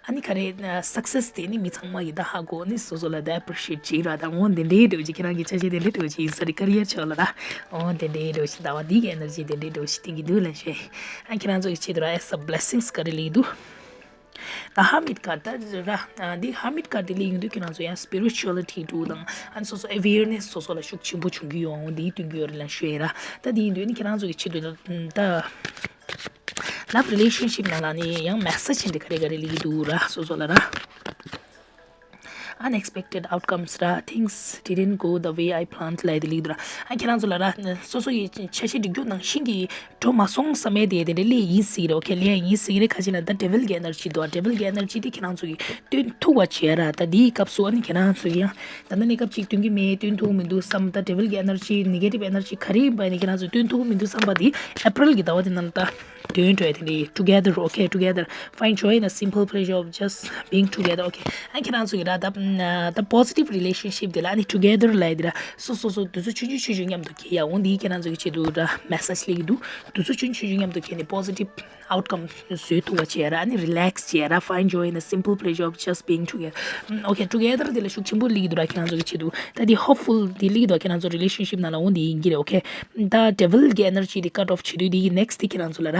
ཨ་ནི་ག་རེ་success དེ་ནི་མི་ཚང་མ་གིས་ད་ཧ་གོ་ནི་སོ་སོ་ལ་ད་appreciate བྱེད་ར། ད་འོ་འདི་འདྲའི་འགྲོ་བྱེད། ཁྱེད་རང་གི་ཆ་ཤས་དེ་འདྲའི་འགྲོ་བྱེད་ཡིན་ས་རེད། career ཕྱོགས་ལ་ད་འོ་འདི་འདྲའི་འགྲོ་བྱེད། ཟླ་བ་འདི་གི་energy དེ་འདྲའི་འགྲོ་བྱེད་སྟོན་གྱི་འདུག་ལབ་ཤེས། ཨ་ཁྱེད་རང་ཚོ་གི་ཆེད་དུ་ར་as a blessings ག་རེ་ལེགས་འདུག་ད་Hermit card ད་ར། འདི་Hermit card འདི་ལེགས་ཡོང་དུས་ཁྱེད་རང་ཚོ་ཡང་spirituality འགྲོ་དང་ཨ་ནི་སོ་སོ་awareness སོ་སོ་ལ་ཤུགས་ཆེན་པོ་བྱུང་གི་ཡོང་འདི་སྟོན་གྱི་ཡོད་རེད་ལབ་ཤེས་ར། ད་འདི་ཡིན་དུས་ནི་ཁྱེད་རང་ཚོ་གི་ཆེད་དུ་ད་love relationship ནང་ལ་ནི་ཡང་message འདི་ག་རེ་ག་རེ་ལེགས་འདུག་ར་སོ་སོ་ལ་ར། Unexpected outcomes ར། Things didn't go the way I planned ལབ་དེ་ལེགས་འདུག་ར། ཨ་ཁྱེད་རང་ཚོ་ལ་ར་སོ་སོ་ཡི་ཆ་ཤས་སྒྲིག་རྒྱུ་ནང་བཞིན་གྱི་འགྲོ་མ་སོང་བསམ་པའི་དེ་དེ་འདྲ་ལས་ཡིན་སྲིད་རེད། ཨོ་ཁེ། ལས་ཡིན་སྲིད་རེད། ཁ་ཅིག་ལ་ད་devil གི་energy འདུག་ཨ་devil གི་energy དེ་ཁྱེད་རང་ཚོ་གིས་སྟོན་ཐུབ་པ་བྱས་ར། ད་དེའི་སྐབས་སུ་ཨ་ནི་ཁྱེད་རང་ཚོ་གིས་ཡང་ད་ལྟ་གནས་སྐབས་ཅིག་སྟོན་གྱི་མེད། སྟོན་ཐུབ་མི་འདུག་བསམ། ད་devil གི་energy negative energy ག་རེ་ཡིན་པ་ནི་ཁྱེད་རང་ཚོ་སྟོན་ཐུབ་མི་འདུག་བསམ་པ་དེ་April གི་ཟླ་བ་དེ་ནང་ལ་ད་འདོན་འགྲོ་ཡ་དེ་འདྲ་ཡིན། Together okay, together find joy in a simple pleasure of just being together okay. ཨ་ཁྱེད་རང་ཚོ་གི་ར་ད་ད་positive relationship དེ་ལ་ཨ་ནི་together ལབ་དེ་ར་སོ་སོ་སོ་དུས་ཚོད་ཆུང་ཆུང་ཆུང་ཆུང་མཉམ་དུ་སྐྱེལ་ཡ། འོ་འདི་ཁྱེད་རང་ཚོ་གི་ཆེད་དུ་ར་message ལེགས་འདུག་དུས་ཚོད་ཆུང་ཆུང་ཆུང་མཉམ་དུ་སྐྱེལ་ནས་positive outcome བཟོས་ཐུབ་པ་བྱས་ར། ཨ་ནི་relax བྱས་ར། Find joy in a simple pleasure of just being together. ཨོ་ཁེ། Together དེ་ལ་ཤུགས་ཆེན་པོ་སླེབས་ཀྱི་འདུག་ར་ཁྱེད་རང་ཚོ་གི་ཆེད་དུ། ད་དེ་hopeful དེ་སླེབས་ཀྱི་འདུག་ཁྱེད་རང་ཚོ་relationship ནང་ལ་འོ་འདི་ཡིན་གྱི་རེད། ཨོ་ཁེ། ད་devil གི་energy དེ་cut off བྱེད་དུས་དེ་གི་next དེ་ཁྱེད་རང་ཚོ་ལ་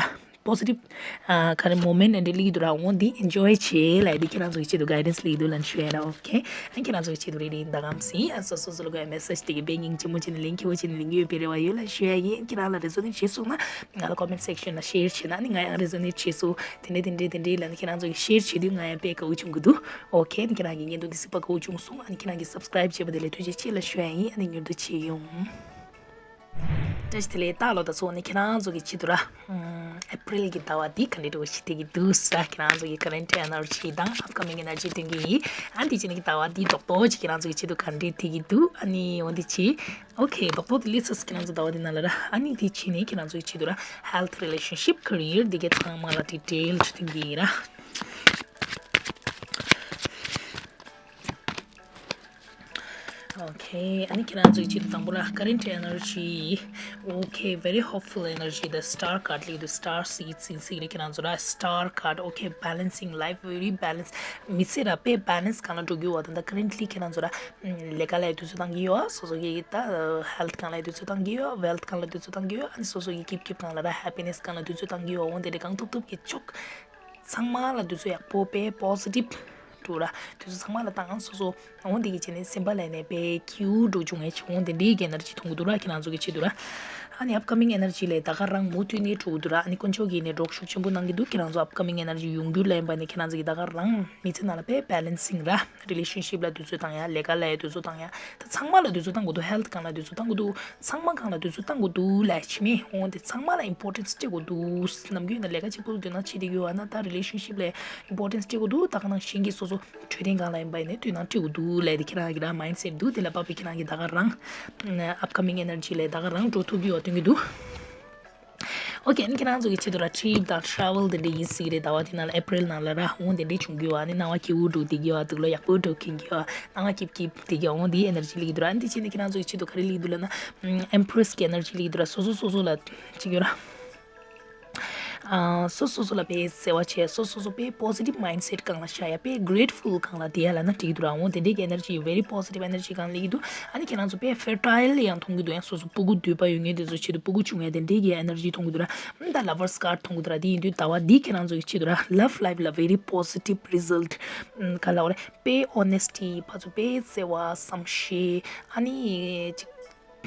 ར་positive ཨ་ག་རེ་moment འདི་སླེབས་ཀྱི་འདུག་ར། འོ་འདི་enjoy བྱེད་ལབ་དེ་ཁྱེད་རང་ཚོ་གི་ཆེད་དུ་guidance སླེབས་ཀྱི་འདུག་ལབ་ཞུ་ཡ་ར། ཨོ་ཁེ། ཨ་ཁྱེད་རང་ཚོ་གི་ཆེད་དུ་རེ་རེ་ཡིན་ད་གམ་སྲིད་ཨ་སོ་སོ་སོ་ལ་དགོས་ཡ་message དེ་གི་དཔེ་སྙིང་རྗེ་མོ་བྱས་ནས་ལན་ཁྱེད་པོ་བྱས་ནས་ལེན་གྱི་ཡོད་པའི་རེ་བ་ཡོད་ལབ་ཞུ་ཡ་ཡིན། ཁྱེད་རང་ལ་resonate བྱས་སོང་ན་ང་ལ་comment section ལ་share བྱས་ན་ཨ་ནི་ང་ཡང་resonate བྱས་སོང་། དེ་འདྲ་དེ་འདྲ་དེ་འདྲ་ལབ་ནས་ཁྱེད་རང་ཚོ་གིས་share བྱེད་དུས་ང་ཡང་དཔེ་དགའ་བོ་བྱུང་གི་འདུག་ཨོ་ཁེ། ཨ་ནི་ཁྱེད་རང་གི་བརྙན་ཐུང་འདི་གཟིགས་པ་དགའ་བོ་བྱུང་སོང་། ཨ་ནི་ཁྱེད་རང་གིས་subscribe བྱས་པ་དེ་ལ་ཐུགས་རྗེ་ཆེ་ལབ་ཞུ་ཡ་ཡིན། ཨ་ནི་མྱུར་དུ་མཇལ་ཡོང་། བཀྲ་ཤིས་བདེ་ལེགས། ད་ལོ་ད་ཚོ་ནི་ཁྱེད་རང་ཚོ་གི་ཆེད་དུ་ར། ཨུམ། April གི་ཟླ་བ་འདི་ག་འདྲ་འདྲ་བོ་ཞིག་སླེབས་ཀྱི་འདུག་ཟེར་ཁྱེད་རང་ཚོ་གི་current energy དང་upcoming energy སྟོན་གྱི་ཡིན། ཨ་འདི་བྱས་ནས་ཀྱི་ཟླ་བ་འདི་རྡོག་རྡོག་ཅིག་ཁྱེད་རང་ཚོ་གི་ཆེད་དུ་ག་འདྲ་སླེབས་ཀྱི་འདུག་ཨ་ནི་འོ་འདི་བྱས། Okay རྡོག་རྡོག་འདི་སླེབས་ཚར་ཁྱེད་རང་ཚོ་ཟླ་བ་འདི་ནང་ལ་ར། ཨ་ནི་འདི་བྱས་ནས་ཁྱེད་རང་ཚོ་གི་ཆེད་དུ་ར་health relationship career འདི་གའི་ཚང་མ་ལ་detail སྟོན་གྱི་ཡིན་ར། Okay ཨ་ནི་ཁྱེད་རང་ཚོའི་ཆེད་དུ་དང་པོ་ལ་current energy okay very hopeful energy the star card སླེབས་འདུག star seeds ཡིན་ཟེར་གྱི་རེད། ཁྱེད་རང་ཚོ་ལ་star card okay balancing life very balance མི་ཚེ་ར་དཔེ་balance སྒང་ལ་འགྲོ་གི་ཡོད་པ་དང་ད་currently ཁྱེད་རང་ཚོ་ལ་ལས་ཀ་ལ་དུས་ཚོད་བཏང་གི་ཡོད། སོ་སོ་གི་ད་health སྒང་ལ་དུས་ཚོད་བཏང་གི་ཡོད། wealth སྒང་ལ་དུས་ཚོད་བཏང་གི་ཡོད། ཨ་ནི་སོ་སོ་གི་སྐྱིད་སྐྱིད་སྒང་ལ་ད་happiness སྒང་ལ་དུས་ཚོད་བཏང་གི་ཡོད། འོ་དེ་རེད་གང་ཐུབ་ཐུབ་ཀྱི་ཕྱོགས། ཚང་མ་ལ་དུས་ཚོད་ཡག་པོ་དཔེ་positive འགྲོ་ར། དུས་ཚོད་ཚང་མ་ལ་བཏང་སོ་སོ་འོང་དེ་གི་བྱས་ནས་སེམས་པ་ལ་ནས་དཔེ་སྐྱིད་པོ་འགྲོ་བྱུང་ངས་འོང་དེ་འདྲའི་གི་energy མཐོང་གི་འདུག་ར། ཁྱེད་རང་ཚོ་གི་ཆེད་དུ་ར། ཨ་ནི་upcoming energy ལས་ད་ག་རང་མུ་མཐུད་ནས་འགྲོ་གི་འདུག་ར། ཨ་ནི་དཀོན་མཆོག་གིས་ནས་གྲོགས་ཤུགས་ཆེན་པོ་གནང་གི་འདུག་ཁྱེད་རང་ཚོ་upcoming energy ཡོང་རྒྱུ་ལ་ཡིན་པ་ནས་ཁྱེད་རང་ཚོ་གིས་ད་ག་རང་མི་ཚེ་ནང་ལ་དཔེ་balancing ར། relationship ལ་དུས་ཚོད་བཏང་ཡ། ལས་ཀ་ལ་ཡ་དུས་ཚོད་བཏང་ཡ། ད་ཚང་མ་ལ་དུས་ཚོད་བཏང་དགོས་འདུག health སྒང་ལ་དུས་ཚོད་བཏང་དགོས་འདུག་ཚང་མ་སྒང་ལ་དུས་ཚོད་བཏང་དགོས་འདུག་ལ་ཕྱི་མེད་འོང་དེ་ཚང་མ་ལ་importance སྤྲད་དགོས་འདུག་ནམ་རྒྱུན་ན་ལས་ཀ་གཅིག་པུ་ལ་དུས་ན་བྱེད་བསྡད་ཀྱི་ཡོད་ཨ་ན། ད་relationship ལ་importance སྤྲད་དགོས་འདུག་ད་ག་ནང་བཞིན་གྱི་སོ་སོ་འཕྲོད་བསྟེན་སྒང་ལ་ཡིན་པ་ཡིན་ནའི་དུས་ན་སྤྲད་དགོས་འདུག་ལས་དེ་ཁྱེད་རང་གི་ར་mindset འདུག་དེ་ལ་བབས་པའི་ཁྱེད་རང་གི་ད་ག་རང་upcoming energy ལས་ད་ག་རང་འགྲོ་ཐུབ་ཀྱི་ཡོད་སྟོན་གྱི་འདུག Okay ཨ་ནི་ཁྱེད་རང་ཚོ་གི་ཆེད་དུ་ར་trip དང་travel དེ་འདྲ་ཡིན་སྲིད་རེད། ཟླ་བ་དེ་ནང་ལ་April ནང་ལ་ར་འོང་དེ་འདྲ་བྱུང་གི་ཡོད་ཨ་ནི་སྣང་བ་སྐྱིད་པོ་འགྲོ་བསྡད་ཀྱི་ཡོད། སྡུག་ལ་ཡག་པོ་འགྲོ་མཁན་གྱི་ཡོད། སྣང་བ་སྐྱིད་སྐྱིད་བསྡད་ཀྱི་ཡོད། འོང་དེའི་energy སླེབས་ཀྱི་འདུག་ར། ཨ་ནི་དེ་བྱས་ནས་ཁྱེད་རང་ཚོ་གི་ཆེད་དུ་ག་རེ་སླེབས་ཀྱི་འདུག་ལབ་ན་Empress གི་energy སླེབས་ཀྱི་འདུག་ར། སོ་སོ་སོ་སོ་ལ་དཔེ་བརྩེ་བ་བྱེད། སོ་སོ་སོ་ལ་དཔེ་བརྩེ་བ་བྱེད། སོ་སོ་སོ་དཔེ་positive mindset སྒང་ལ་བཞག་ཡ། དཔེ་grateful སྒང་ལ་བསྡད་ཡ་ལབ་ན་འགྲིག་གི་འདུག་ར། འོང་དེ་འདྲའི་གི་energy very positive energy སྒང་སླེབས་ཀྱི་འདུག་ཨ་ནི་ཁྱེད་རང་ཚོ་དཔེ་fertile ཡང་མཐོང་གི་འདུག་ཡང་སོ་སོ་སྤུ་གུ་འདོད་པ་ཡོད་མཁན་དེ་ཚོ་ཆེད་དུ་སྤུ་གུ་བྱུང་ཡ་དེ་འདྲའི་གི་energy མཐོང་གི་འདུག་ར། ཨ་ད་lovers card མཐོང་གི་འདུག་ར། དེ་ཡིན་དུས་ཟླ་བ་འདི་ཁྱེད་རང་ཚོ་གི་ཆེད་དུ་ར་love life ལ་very positive result ག་ལབ་དགོས་རེད། དཔེ་honesty ཕར་ཚུར་དཔེ་བརྩེ་བ་བསམ་ཤེས་ཨ་ནི་ཅིག་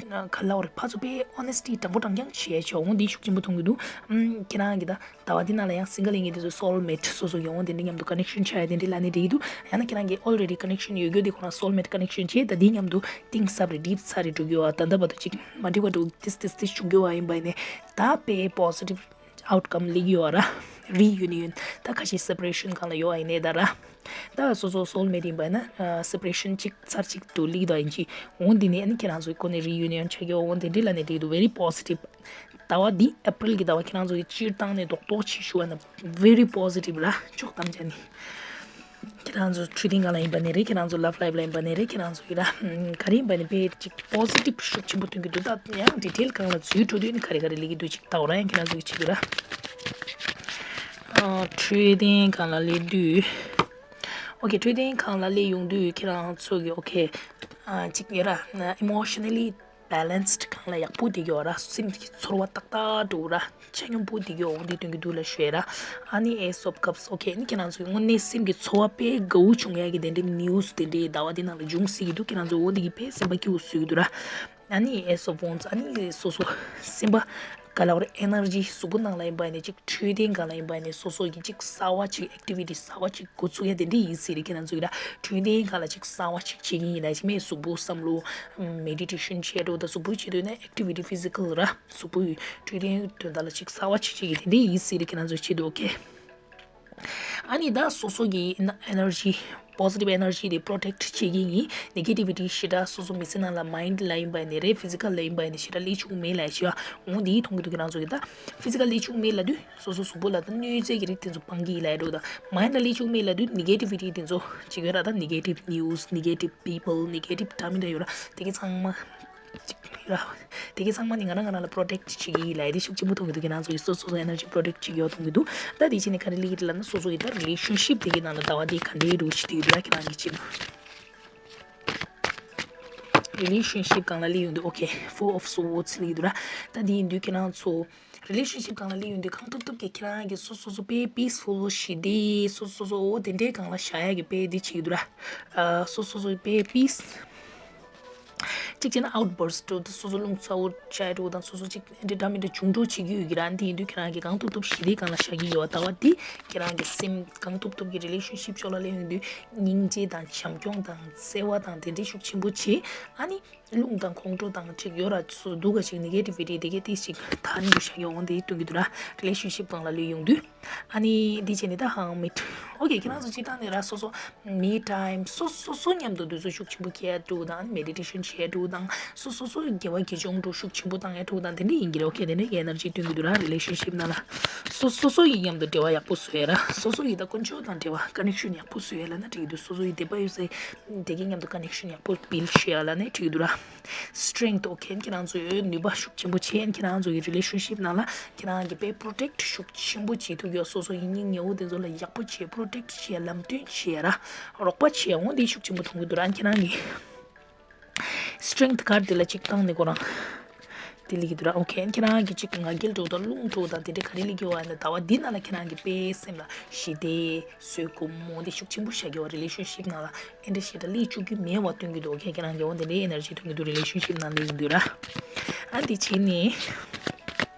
ག་ལབ་དགོས་རེད། ཕར་ཚུར་དཔེ་honesty དྲང་པོ་དྲང་རྐྱང་བྱས་བྱས་འོང་དེ་ཤུགས་ཆེན་པོ་མཐོང་གི་འདུག་ཨམ་ཁྱེད་རང་གི་ད་ཟླ་བ་འདི་ནང་ལ་ཡང་single ཡིན་མཁན་དེ་ཚོ་soulmate སོ་སོ་ཡོང་འོང་དེ་འདྲ་མཉམ་དུ་connection ཆགས་ཡ་དེ་འདྲ་ལབ་ནས་འགྲིག་གི་འདུག་ཡང་ན་ཁྱེད་རང་གི་already connection ཡོད་རྒྱུ་དེ་ཁོ་རང་soulmate connection བྱས་ད་དེ་མཉམ་དུ་གཏིང་ཟབ་རེ་deep ཚ་རེ་འགྲོ་གི་ཡོད། ད་ལྟ་བར་དུ་ཅིག་མ་འགྲིག་པ་འགྲོ་this this this བྱུང་གི་ཡོད་ཡིན་པ་ཡིན་ནས་ད་དཔེ་positive outcome སླེབས་ཀྱི་ཡོད་ར། reunion ད་ཁ་ཤས་separation སྒང་ལ་ཡོད་ཨ་ཡིན་ནའི་ད་ར། ད་སོ་སོ་soulmate ཡིན་པ་ན་separation གཅིག་ཚར་གཅིག་ཏུ་སླེབས་ད་ཡིན་གྱི། འོང་དེ་ནས་ཨ་ནི་ཁྱེད་རང་ཚོའི་སྒོ་ནས་reunion ཆགས་ཀྱི་འོང་དེ་འདྲ་ལབ་ནས་འགྲིག་འདུག very positive ཟླ་བ་འདི་April གི་ཟླ་བ་ཁྱེད་རང་ཚོ་གི་སྤྱིར་བཏང་ནས་རྡོག་རྡོག་ཅིག་ཞུ་བ་ན་very positive ར་ཕྱོགས་ཐམས་ཅད་ནས། ཁྱེད་རང་ཚོ་འཕྲོད་བསྟེན་སྒང་ལ་ཡིན་པ་ནས་རེད། ཁྱེད་རང་ཚོ་love life ལ་ཡིན་པ་ནས་རེད། ཁྱེད་རང་ཚོ་ཡིན་ན་ག་རེ་ཡིན་པ་ནས་དཔེ་ཅིག་positive ཤུགས་ཆེན་པོ་སྟོན་གྱི་འདུག་ད་ཡང་detail སྒང་ལ་འཛུལ་འགྲོ་དུས་ནི་ག་རེ་ག་རེ་སླེབས་ཀྱི་འདུག་ཅིག་ལྟ་བ་ར། ཡང་ཁྱེད་རང་ཚོ་གི་བྱེད་དགོས་ར། འཕྲོད་བསྟེན་སྒང་ལ་སླེབས་དུས། okay འཕྲོད་བསྟེན་སྒང་ལ་སླེབས་ཡོང་དུས་ཁྱེད་རང་ཚོ་གི་okay ཅིག་ཡོད་ར། emotionally balanced སྒང་ལ་ཡག་པོ་བསྡད་ཀྱི་ཡོད་ར། སེམས་ཀྱི་ཚོར་བ་ཏག་ཏག་འགྲོ་ར། ཆ་སྙོམས་པོ་བསྡད་ཀྱི་ཡོད་འོང་དེ་སྟོན་གྱི་འདུག་ལ་ཞུ་ཡ་ར། ཨ་ནི་Ace of Cups okay ཨ་ནི་ཁྱེད་རང་ཚོ་གི་དངོས་གནས་སེམས་ཀྱི་ཚོར་བ་དཔེ་དགའ་བོ་བྱུང་ཡ་གི་དེ་འདྲའི་news དེ་འདྲའི་ཟླ་བ་འདི་ནང་ལ་འབྱུང་སྲིད་ཀྱི་འདུག་ཁྱེད་རང་ཚོ་འོ་འདི་གི་དཔེ་སེམས་པ་སྐྱིད་པོ་བཟོ་གི་འདུག་ར། ཨ་ནི་Ace of Wands ཨ་ནི་སོ་སོ་སེམས་པ་ག་ལ་བར་energy གཟུགས་པོ་ནང་ལ་ཡིན་པ་ནས་ཅིག་འཕྲོད་བསྟེན་སྒང་ལ་ཡིན་པ་ནས་སོ་སོ་གི་ཅིག་གསར་བ་ཅིག་activity གསར་བ་ཅིག་འགོ་ཚུགས་ཡ་དེ་འདྲ་ཡིན་སྲིད་རེད། ཁྱེད་རང་ཚོ་གི་ར་འཕྲོད་བསྟེན་སྒང་ལ་ཅིག་གསར་བ་ཅིག་བྱེད་ཀྱི་ཡིན་ལ་ཅིག་མེད་གཟུགས་པོ་བསམ་བློ་meditation བྱས་འགྲོ་ད་གཟུགས་པོའི་ཆེད་དུ་ནས་activity physical ར་གཟུགས་པོའི་འཕྲོད་བསྟེན་དོན་དག་ལ་ཅིག་གསར་བ་ཅིག་བྱེད་ཀྱི་དེ་འདྲ་ཡིན་སྲིད་རེད། ཁྱེད་རང་ཚོའི་ཆེད་དུ okay ཨ་ནི་ད་སོ་སོ་གི་energy positive energy དེ་protect བྱེད་ཀྱི་ཡིན། negativity ཞེ་དྲག་སོ་སོ་མི་ཚེ་ནང་ལ་mind ལ་ཡིན་པ་ཡིན་ནའི་རེད། physical ལ་ཡིན་པ་ཡིན་ནའི་ཞེ་དྲག་སླེབས་བཅུག་མེད་ལ་ཞུ་ཡ། འོང་དེའི་མཐོང་གི་འདུག་ཁྱེད་རང་ཚོ་གི་ད་physical སླེབས་བཅུག་མེད་ལབ་དུས་སོ་སོ་གཟུགས་པོ་ལ་ད་གནོད་འཚེ་གི་རིགས་དེ་ཚོ་སྤང་གི་ཡིན་ལབ་ཡ་འདུག་ད་mind ལ་སླེབས་བཅུག་མེད་ལབ་དུས་negativity དེ་ཚོ་ཅིག་ཡོད་ར། ད་negative news negative people negative འདྲ་མི་འདྲ་ཡོད་ར། དེ་གི་ཚང་མ་ཅིག་ར། དེ་གི་ཚང་མ་ནི་ང་རང་ང་རང་ལ་protect བྱེད་ཀྱི་ཡིན་ལབ་ཡ་དེ་ཤུགས་ཆེན་པོ་མཐོང་གི་འདུག་ཁྱེད་རང་ཚོ་ཡི་སོ་སོ་སོ་energy protect བྱེད་ཀྱི་ཡོད་མཐོང་གི་འདུག་ད་དེ་བྱས་ནས་ག་རེ་སླེབས་ཀྱི་འདུག་ལབ་ན་སོ་སོ་ཡི་ད་relationship དེ་གི་ནང་ལ་ཟླ་བ་འདི་ག་འདྲའི་འགྲོ་ཞིག་དེ་གི་འདུག་ར། ཁྱེད་རང་གི་ཅིག་relationship སྒང་ལ་སླེབས་ཡོང་དུས okay four of swords སླེབས་ཀྱི་འདུག་ར། ད་དེ་ཡིན་དུས་ཁྱེད་རང་ཚོ་relationship སྒང་ལ་སླེབས་ཡོང་དུས་གང་ཐུབ་ཐུབ་ཀྱིས་ཁྱེད་རང་གི་སོ་སོ་སོ་དཔེ་peaceful ཞི་བདེ་སོ་སོ་སོ་འོ་དེ་འདྲའི་སྒང་ལ་བཞག་ཡ་གི་དཔེ་འདི་བྱེད་ཀྱི་འདུག་ར། སོ་སོ་སོ་དཔེ་peace གཅིག་བྱས་ན་outburst འགྲོ་དུས་སོ་སོ་རླུང་ཚ་བོ་ཆགས་འགྲོ་དང་སོ་སོ་གཅིག་འདི་འདྲ་མི་འདྲ་བྱུང་འགྲོ་བྱེད་ཀྱི་ཡོད་ཀྱི་ར། འདི་ཡིན་དུས་ཁྱེད་རང་གིས་གང་ཐུབ་ཐུབ་ཞི་བདེའི་སྒང་ལ་བཞག་གི་ཡོད། ཟླ་བ་འདི་ཁྱེད་རང་གི་སེམས་གང་ཐུབ་ཐུབ་ཀྱི་relationship ཕྱོགས་ལ་སླེབས་ཡོང་དུས་སྙིང་རྗེ་དང་བྱམས་སྐྱོང་དང་བརྩེ་བ་དང་དེ་འདྲའི་ཤུགས་ཆེན་པོ་བྱེད། ཨ་ནི་རླུང་དང་ཁོང་ཁྲོ་དང་ཅིག་ཡོད་ར་སོ་སྡུག་ག་ཅིག་negativity དེ་གའི་ཏིས་ཅིག་ཐར་འགྱུར་བཞག་ཡོང་འོང་དེ་སྟོན་གྱི་འདུག་ར། relationship སྒང་ལ་སླེབས་ཡོང་དུས། ཨ་ནི་འདི་བྱས་ནས་ད་ཧང་མིད། okay ཁྱེད་རང་ཚོ་སྤྱིར་བཏང་ནས་ར་སོ་སོ་me time སོ་སོ་སོ་མཉམ་དུ་དུས་ཚོད་ཤུགས་ཆེན་པོ་འཁྱེར་ཡ་འགྲོ་དང་meditation བྱེད་ཡ་འགྲོ་དང་སོ་སོ་སོ་དགེ་བ་དགེ་སྦྱོང་འགྲོ་ཤུགས་ཆེན་པོ་བཏང་ཡ་འགྲོ་དང་དེ་འདྲ་ཡིན་གྱི་རེད། okay དེ་འདྲ་གི་energy སྟོན་གྱི་འདུག་ར། relationship ནང་ལ་སོ་སོ་སོ་ཡི་མཉམ་དུ་འབྲེལ་བ་ཡག་པོ་བཟོ་ཡ་ར། སོ་སོ་ཡི་ད་དཀོན་མཆོག་དང་འབྲེལ་བ་connection ཡག་པོ་བཟོ་ཡ་ལབ་ན་འགྲིག་གི་འདུག་སོ་སོ་ཡི་དད་པ་ཡོད་ས་དེ་གའི་མཉམ་དུ་connection ཡག་པོ་build བྱེད་ཡ་ལབ་ན་འགྲིག་གི་འདུག་ར། strength okay ཁྱེད་རང་ཚོའི་ནུས་པ་ཤུགས་ཆེན་པོ་བྱས་ཁྱེད་རང་ཚོ་གི་relationship ནང་ལ་ཁྱེད་རང་གི་དཔེ་protect ཤུགས་ཆེན་པོ་བྱེད་ཐུབ་ཡོད། སོ་སོ་ཡི་སྙིང་ཉེ་བོ་དེ་ཚོ་ལ་ཡག་པོ་བྱེད་protect བྱེད་ལམ་སྟོན་བྱེད་ར་རོགས་པ་བྱེད་འོང་དེ་ཤུགས་ཆེན་པོ་མཐོང་གི་འདུག་ར། ཁྱེད་རང་གི་strength card དེ་ལ་གཅིག་བཏང་ནས་ཁོ་རང་ དེ་ལེགས་འདུག་ར། ཨོ་ཁེ། ཁྱེད་རང་གི་ཅིག་ང་རྒྱལ་འགྲོ་དང་རླུང་འགྲོ་དང་དེ་འདྲ་ག་རེ་ལེགས་ཡོད་ཨ་ན། ཟླ་བ་འདི་ནང་ལ་ཁྱེད་རང་གི་དཔེ་སེམས་ལ་ཞི་བདེ་བཟོད་སྒོམ་འོ་དེ་ཤུགས་ཆེན་པོ་བཞག་གི་ཡོད། རི་ལེ་ཤན་ཤིབ་ནང་ལ་ཨེ་འདྲ་ཞེ་དྲག་ལེགས་བཅུག་གི་མེད་པ་སྟོན་གྱི་འདུག་ཨོ་ཁེ། ཁྱེད་རང་གི་འོ་དེ་འདྲའི་ཨེ་ནར་ཇི་ཐོན་གྱི་འདུག་རི་ལེ་ཤན་ཤིབ་ནང་ལེགས་འདུག་ར། ཨ་འདི་བྱས་ནས།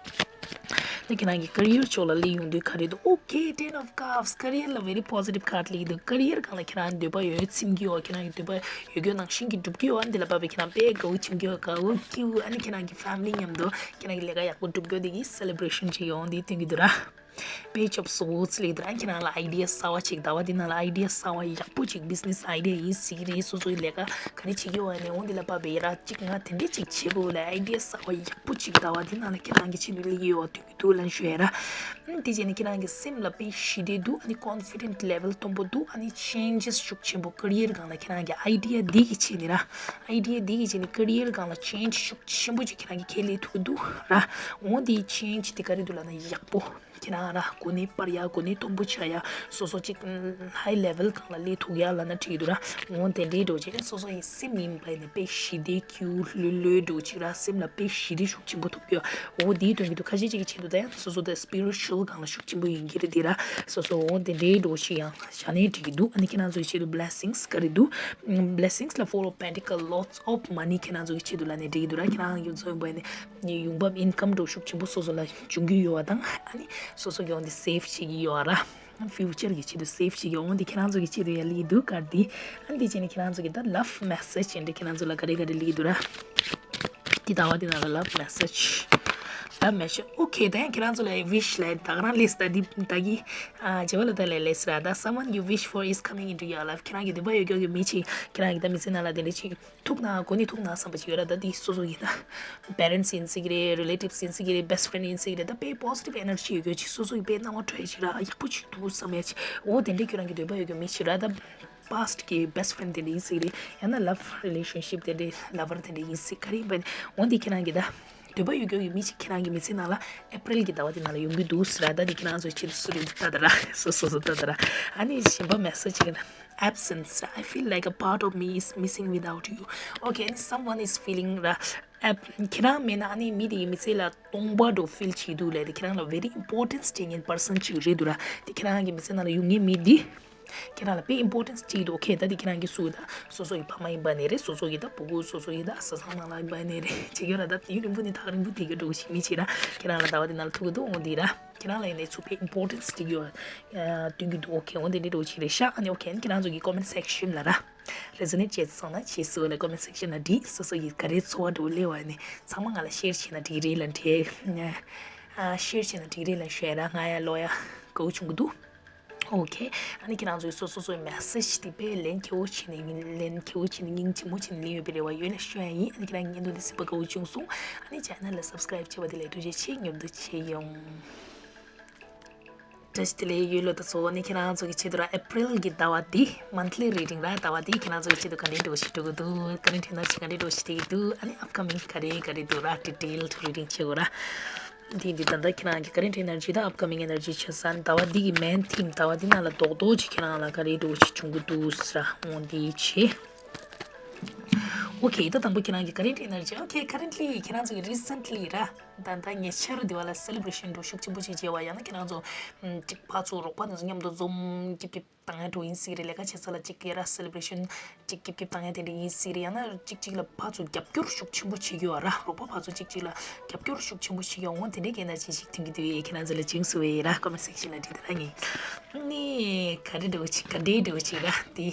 ད་ཁྱེད་རང་གི་ཀེ་རི་ཡར་ཕྱོགས་ལ་སླེབས་ཡོང་དུས་ག་རེ་འདུག་ཨོ་ཁེ། Ten of Cups། ཀེ་རི་ཡར་ལ་very positive card སླེབས་འདུག་ཀེ་རི་ཡར་སྒང་ལ་ཁྱེད་རང་འདོད་པ་ཡོད་ཚིམ་གྱི་ཡོད། ཁྱེད་རང་གི་འདོད་པ་ཡོད་རྒྱུ་ནང་བཞིན་གྱི་འགྲུབ་ཀྱི་ཡོད། ཨ་འདི་ལ་བབས་པའི་ཁྱེད་རང་དཔེ་དགའ་བོ་ཁྱིམ་གྱི་ཡོད། དགའ་བོ་སྐྱིད་པོ། ཨ་ནི་ཁྱེད་རང་གི་ཕེ་མི་ལི་མཉམ་དུ་ཁྱེད་རང་གི་ལས་ཀ་ཡག་པོ་འགྲུབ་རྒྱུ་དེ་གི་སེ་ལེ་བྷི་རེ་ཤན་བྱེད་ཡོང་དེ་སྟོན་གྱི་འདུག་ར། དཔེ་ཆོབ་སོ་ཚིག་ལེགས་འདུག་ར། ཁྱེད་རང་ལ་ཨའི་ཌི་ཡ་གསར་བ་ཅིག་ཟླ་བ་འདི་ནང་ལ་ཨའི་ཌི་ཡ་གསར་བ་ཡག་པོ་ཅིག་བྷི་ཛི་ནེ་སི་ཨའི་ཌི་ཡ་ཡིན་སྲིད་ཀྱི་རེད། སོ་སོའི་ལས་ཀ་ག་རེ་བྱེད་ཀྱི་ཡོད་ནས་འོང་འདི་ལ་བབས་པའི་ཡ་ར་ཅིག་ང་དེ་འདྲས་ཅིག་བྱེད་དགོས་ལ་ཨའི་ཌི་ཡ་གསར་བ་ཡག་པོ་ཅིག་ཟླ་བ་འདི་ནང་ལ་ཁྱེད་རང་གི་ཆེད་དུ་སླེབས་ཀྱི་ཡོད་སྟོན་གྱི་འདུག་ལབ་ཞུ་ཡ་ར། ཨ་དེ་བྱས་ནས་ཁྱེད་རང་གི་སེམས་ལ་དཔེ་ཞི་བདེ་འདུག་ཨ་ནི་ཀོན་ཕི་ཌེན་ཊི་ལེ་ཝལ་མཐོན་པོ་འདུག་ཨ་ནི་ཅེན་ཇེ་སི་ཤུགས་ཆེན་པོ་ཀེ་རི་ཡར་སྒང་ལ་ཁྱེད་རང་གི་ཨའི་ཌི་ཡ་འདི་གི་ཆེད་ནས་ར། ཨའི་ཌི་ཡ་འདི་གི་ཆེད་ནས་ཀེ་རི་ཡར་སྒང་ལ་ཅེན་ཇེ་ཤུགས་ཆེན་པོ་ཅིག་ཁྱེད་རང་གི་ཁས་ལེན་ཐུབ་ཀྱི་འདུག་ར། འོ་དེ་ཅེན་ཇེ་དེ་ག་རེ་འདུག་ལབ་ན་ཡག་པོ། ཁྱེད་རང་ར་གོ་གནས་སྤར་ཡ། གོ་གནས་མཐོན་པོ་ཆགས་ཡ། སོ་སོ་ཅིག་ཧའི་ལེ་ཝལ་སྒང་ལ་སླེབས་ཐུབ་ཡ་ལབ་ན་འགྲིག་འདུག་ར། འོ་དེ་འདྲའི་འགྲོ་ཅིག་སོ་སོ་ཡི་སེམས་ཡིན་པ་ནས་དཔེ་ཞི་བདེ་སྐྱིད་ལྷོད་ལྷོད་འགྲོ་ཅིག་ར། སེམས་ལ་དཔེ་ཞི་བདེ་ཤུགས་ཆེན་པོ་ཐོབ་རྒྱུ། འོ་དེའི་དོན་གྱི་འདུག་ཁ་ཤས་ཅིག་གི་ཆེད་དུ་ད་ཡང་སོ་སོ་དེ་སི་པི་རི་ཅུ་ཨལ་སྒང་ལ་ཤུགས་ཆེན་པོ་ཡིན་གྱི་རེད་དེ་ར། སོ་སོ་འོ་དེ་འདྲའི་འགྲོ་ཅིག་ཡང་བྱས་ནས་འགྲིག་གི་འདུག་ཨ་ནི་ཁྱེད་རང་ཚོ་ཡི་ཆེད་དུ་བྷི་ལེ་སིང་སི་ག་རེ་འདུག་བྷི་ལེ་སིང་སི་ལ་Four of Pentacle, lots of money ཁྱེད་རང་ཚོ་གི་ཆེད་དུ་ལབ་ནས་འགྲིག་གི་འདུག་ར། ཁྱེད་རང་ཡོད་ཚོ་ཡིན་པ་ནས། ཡོང་འབབ་ཨིན་ཀམ་འགྲོ་ཤུགས་ཆེན་པོ་སོ་སོ་ལ་འབྱུང་གི་ཡོད་པ་དང་། ཨ་ནི་སོ་སོ་ཡོང་དེ་སེབ་བྱེད་ཀྱི་ཡོད་ར། ཕིའུ་ཅར་གྱི་ཆེད་དུ་སེབ་བྱེད་ཀྱི་འོང་དེ་ཁྱེད་རང་ཚོ་གི་ཆེད་དུ་ཡ་ལི་འདུག་ཀར་འདི། ཨ་འདི་བྱས་ནས་ཁྱེད་རང་ཚོ་གི་ད་ལབ་མེ་སེཇ་ཅན་འདྲ་ཁྱེད་རང་ཚོ་ལ་ག་རེ་ག་རེ་ལི་འདུག་ར། འདི་ཟླ་བ་འདི་ནང་ལ་ལབ་མེ་སེཇ། ལབ་མེ་སེཇ། ཨོ་ཁེ། ད་ཡང་ཁྱེད་རང་ཚོ་ལ་ཝིཤ་ལ་ད་ག་རང་ལས་ད་འདི་ད་གི་ཨ་བྱེ་བ་ལ་ད་ལས་ལས་ར། ད་someone you wish for is coming into your life ཁྱེད་རང་གི་འདོད་པ་ཡོད་ཀྱོག་གི་མི་ཅིག་ཁྱེད་རང་གི་ད་མི་ཚེ་ནང་ལ་དེ་འདྲ་ཅིག་ཐུག་ན་གོ་ནི་ཐུག་ན་བསམ་པ་ཅིག་ཡོད་ར། ད་དེ་སོ་སོ་ཡིན་ན་པེ་རེན་ཊི་ཡིན་སྲིད་ཀྱི་རེད། རི་ལེ་ཊིབ་སི་ཡིན་སྲིད་ཀྱི་རེད། ད་དཔེ་པོ་སི་ཊིབ་ཨེ་ནར་ཇི་ཡོད་ཀྱོག་ཅིག་སོ་སོ་ཡི་དཔེ་སྣང་བ་འཕྲོད་ཅིག་ར། ཡག་པོ་ཅིག་འདུག་བསམ་ཡ་ཅིག་འོ་དེ་འདྲའི་ཁྱོད་རང་གི་འདོད་པ་ཡོད་ཀྱོག་མི་ཅིག་ར། ད་པ་སི་ཊི་གི་བེ་སི་ཊི་ཕེ་རེན་ཌི་དེ་འདྲ་ཡིན་སྲིད་ཀྱི་རེད། ཡང་ན་ལབ་རི་ལེ་ཤན་ཤིབ་དེ་འདྲའི་ལབ་བར་དེ་འདྲ་ཡིན་སྲིད་ག་རེ་ཡིན་པ་ཡིན། འོ་འདི་ཁྱེད་རང་གི་ད་འདོད་པ་ཡོད་ཀྱོག་གི་མི་ཅིག་ཁྱེད་རང་གི་མི་ཚེ་ནང་ལ་ཨེ་པི་རལ་གི་ཟླ་བ་དེ་ནང་ལ་ཡོང་གི་འདུག་ཟེར་ར། ད་འདི་ཁྱེད་རང་ཚོ་ཆེད་དུ་སུ་རེད་ད་ད་ར། སོ་སོ་སོ་ད་ད་ར། ཨ་ནི་གཞན་པ་མེ་སེཇ་ཅིག་ཡིན་ན། Absence. I feel like a part of me is missing without you. Okay, and someone is feeling ར། ཨེབ་ཁྱེད་རང་མེད་ན་ཨ་ནི་མི་དེའི་མི་ཚེ་ལ་སྟོང་པ་འགྲོ་ཕིལ་བྱེད་འདུག་ལས་དེ་ཁྱེད་རང་ལ་very importance སྤྲད་མཁན་པར་སན་ཅིག་རེད་འདུག་ར། དེ་ཁྱེད་རང་གི་མི་ཚེ་ནང་ལ་ཡོང་མཁན་མི་འདི་ཁྱེད་རང་ལ་དཔེ་ཨིམ་པོར་ཊེན་སི་སྤྲད་འདུག་ཨོ་ཁེ། ད་དེ་ཁྱེད་རང་གི་སུ་ད་སོ་སོ་ཡི་ཕ་མ་ཡིན་པ་ནས་རེད། སོ་སོ་ཡི་ད་ཕྲུ་གུ་སོ་སོ་ཡི་ད་བཟའ་ཚང་ནང་ལ་ཡིན་པ་ནས་རེད། བྱེད་ཀྱི་ཡོད་ར། ད་ཡུན་རིང་པོ་ནས་ཐག་རིང་པོ་དེ་གི་འགྲོ་ཞིག་མི་བྱེད་ར། ཁྱེད་རང་ལ་ཟླ་བ་དེ་ནང་ལ་ཐུག་གི་འདུག་འོང་དེ་ར། ཁྱེད་རང་ལ་ཡིན་ནས་ཚུགས་པའི་ཨིམ་པོར་ཊེན་སི་སྤྲད་ཀྱི་ཡོད། སྟོན་གྱི་འདུག་ཨོ་ཁེ། འོ་དེ་འདྲའི་འགྲོ་ཞིག་རེད་ཤག་ཨ་ནི་ཨོ་ཁེ། ཨ་ནི་ཁྱེད་རང་ཚོ་གི་ཀོ་མེན་ཊི་སེག་ཤན་ལ་ར། རེ་ཛོ་ནེཊ་བྱས་སོང་ན་ཕྱིས་སུ་ལ་ཀོ་མེན་ཊི་སེག་ཤན་ལ་བྲིས། སོ་སོ་ཡི་ག་རེ་ཚོར་བ་འདྲ་བོ་སླེབས་པ་ནི་ཚང་མ་ང་ལ་ཤེར་བྱས་ན་འགྲིག་རེད་ལ་འདྲ། ཨ་ཤེར་བྱས་ན་འགྲིག་རེད་ལ་ཞུ་ཡ་ར། ང་ཡ་ཀློག་ཡ་དགའ་བོ་བྱུང་གི་འདུག་ཨོ་ཁེ། ཨ་ནི་ཁྱེད་རང་ཚོས་སོ་སོ་སོའི་མེ་སེཇ་དེ་དཔེ་ལན་ཁེ་བོ་བྱས་ནས་ལན་ཁེ་བོ་བྱས་ནས་སྙིང་རྗེ་མོ་བྱས་ནས་ལན་ཡོད་པའི་རེ་བ་ཡོད་ལ་ཞུ་ཡ་ཡིན། ཨ་ནི་ཁྱེད་རང་གི་བརྙན་ཐུང་འདི་གཟིགས་པ་དགའ་བོ་བྱུང་སོང་། ཨ་ནི་ཅེ་ནལ་ལ་སབ་སི་ཀ་རེབ་བྱས་པ་དེ་ལ་ཐུགས་རྗེ་ཆེ། མཉམ་དུ་བྱེད་ཡོང་། བཀྲ་ཤིས་བདེ་ལེགས་ཡོད་ལོ། ད་གཙོ་བོ་ནི་ཁྱེད་རང་ཚོ་གི་ཆེད་དུ་ར། ཨེ་པི་རལ་གྱི་ཟླ་བ་འདི་མན་ཐི་ལི་རི་ཌིང་ར། ཟླ་བ་འདི་ཁྱེད་རང་ཚོ་གི་ཆེད་དུ་ག་འདྲའི་འགྲོ་ཞིག་འགྲོ་གི་འདུག་ག་རེ་འཕྲིན་ནར་ཅིག་ག་འདྲའི་འགྲོ་ཞིག་སྟེར་གི་འདུག་ཨ་ནི་ཨབ་ཀ་མིང་ག་རེ་ག་རེ་འདུག་ར། ཌི་ཊེལ་ཌི་རི་ཌིང་བྱེད་དགོས་ར། འདི་འདི་ད་ལྟ་ཁྱེད་རང་གི་ཀ་རེན་ཊི་ཨེ་ནར་ཇི་དང་ཨབ་ཀ་མིང་ཨེ་ནར་ཇི་བྱས་ཙང་ཟླ་བ་འདི་གི་མེན་ཐིམ་ཟླ་བ་འདི་ནང་ལ་རྡོག་རྡོག་ཅིག་ཁྱེད་རང་ལ་ག་རེ་འགྲོ་ཞིག་བྱུང་གི་འདུག་ཟེར་ར། འོ་འདི་བྱེད། ཨོ་ཁེ། ད་དང་པོ་ཁྱེད་རང་གི་ཀ་རེན་ཊི་ཨེ་ནར་ཇི། ཨོ་ཁེ། ཁ་རེན་ཊི་ལི་ཁྱེད་རང་ཚོ་གི་རི་སེན་ཊི་ལི་ར། ད་ལྟ་ཉེ་ཆར་དེ་བ་ལ་སེ་ལེ་བྷི་རེ་ཤན་འགྲོ་ཤུགས་ཆེན་པོ་ཅིག་བྱས་པ། ཡང་ན་ཁྱེད་རང་ཚོ་ཨམ་ཅིག་ཕར་ཚུར་རོགས་པ་དེ་ཚོ་མཉམ་དུ་འཛོམས་ཀྱིབ་ཀྱིབ་བཏང་ཡ་འགྲོ་ཡིན་སྲིད་རེད། ལས་ཀ་བྱེད་ས་ལ་ཅིག་ཡ་ར་སེ་ལེ་བྷི་རེ་ཤན་ཅིག་ཀྱིབ་ཀྱིབ་བཏང་ཡ་དེ་འདྲ་ཡིན་སྲིད་རེད། ཡང་ན་ཅིག་ཅིག་ལ་ཕར་ཚུར་རྒྱབ་སྐྱོར་ཤུགས་ཆེན་པོ་བྱེད་ཀྱི་ཡོད་ར། རོགས་པ་ཕར་ཚུར་ཅིག་ཅིག་ལ་རྒྱབ་སྐྱོར་ཤུགས་ཆེན་པོ་བྱེད་ཀྱི་ཡོད། འོ་དེ་འདྲའི་གི་ཨེ་ནར་ཇི་ཞིག་ཐོན་གྱི་འདུག་ཡེ། ཁྱེད་རང་ཚོ་ལ་བྱིངས་སུ་བས་ར། ཀོ་མེན་ཊི་སེག་ཤན་ལ་བྲིས་ད་ར། ངས་ནི་ག་རེ་འགྲོ་ཅིག་ག་འདྲའི་འགྲོ་ཅིག་ར། དེ་